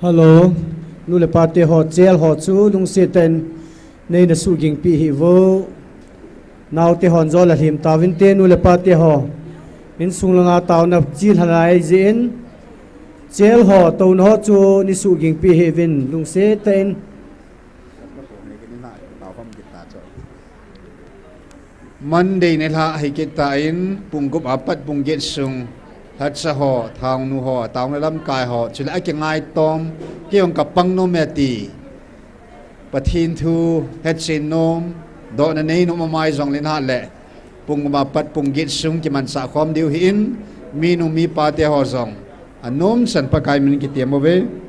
Hello. Nu le pate ho, chel ho chu lungset tah in nei na suhgingpi hih uvo. Naote hon jong la lhim tauvinte, nu le pate ho. Insung langa taona chilha lai jeh in, chel ho, touna ho chu nei suhgingpi hih uvin, lungset tah in. Monday nilhah hi kit tan, pung gup apat pung get sung, lhatsa ho, thaonu ho, taona lamkai ho, chule a kingai tom, kei jong ka pang nom e ti Pathen thu hetchen nom, dohna nei nom amai jong lin hat le, pung gup apat pung get sung kimansah khom diu hi in, minu mipa te ho jong anom chan Pakai min kitiam uve.